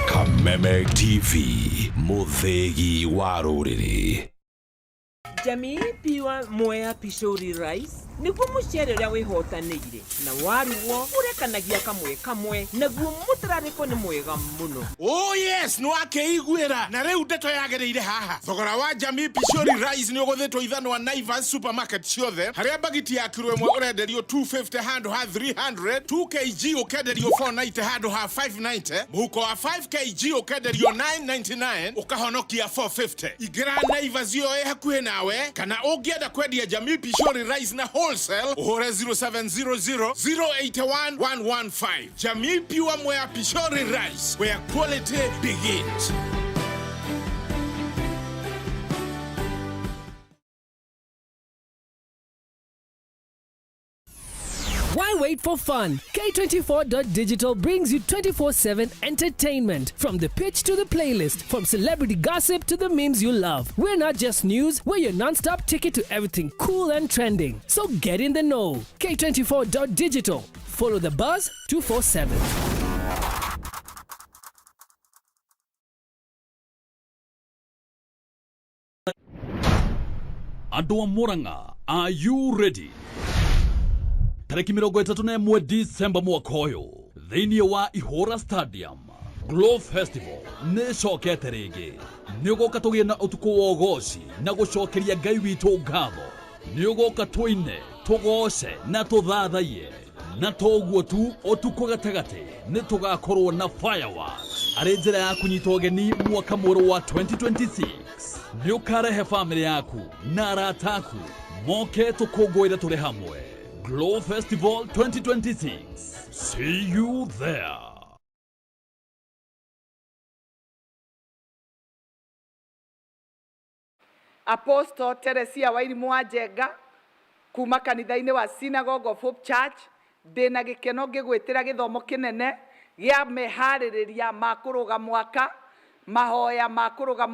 S6: Kameme TV, mũthĩgi wa rũrĩrĩ.
S13: Jamii Pure Mwea Pishori Rice nĩguo mũcere ũrĩa wĩhotanĩire na warugwo ũrekanagia kamwe kamwe, naguo mũtararĩko nĩ mwega mũno.
S14: Oh yes, nĩ wakĩiguĩra na rĩu ndeto yagĩrĩire haha. Thogora wa Jamii Pishori Rice nĩ ũgũthĩtwo ithanwa Naivas supermarket ciothe, harĩa bagiti ya kiro ĩmwe ũrenderio 250 handũ ha 300, 2 kg ũkenderio 490 handũ ha 590, mũhuko wa 5 kg ũkenderio 999, ũkahonokia 450. Ingĩra Naivas ĩyo ĩ hakuhĩ nawe, kana ũngĩenda kwendia Jamii Pishori Rice na wholesale, ũhũre 0700 081 115. Jamii Pure Mwea Pishori Rice, where quality begins.
S2: Why wait for fun? K24.digital brings you 24/7 entertainment. From the pitch to the playlist, from celebrity gossip to the memes you love. We're not just news, we're your non stop ticket to everything cool and trending. So get in the know. K24.digital. Follow the buzz 247.
S7: Andũ a Murang'a, are you ready? Tarĩki 31 Disemba mwaka ũyũ, thĩinĩ wa Ihũra Stadium, Glow Festival nĩ ĩcokete rĩngĩ. Nĩ ũgoka tũgĩe na ũtukũ wa ũgoci na gũcokeria Ngai witũ ngatho. Nĩ ũgoka tũine, tũgoce na tũthathaiye. Na toguo tu, ũtukũ gatagatĩ nĩ tũgakorwo na fireworks arĩ njĩra ya kũnyita ũgeni mwaka mwerũ wa 2026. Nĩ ũkarehe bamĩrĩ yaku na arata aku moke tũkũngũĩre tũrĩ hamwe. Glow Festival 2026, see you there.
S12: Apostle Teresia Wairimu wa Njenga kuma kanitha-inĩ wa Synagogue of Hope Church, ndĩna gĩkeno ngĩgwĩtĩra gĩthomo kĩnene gĩa meharĩrĩria ma kũrũga mwaka, mahoya ma kũrũga.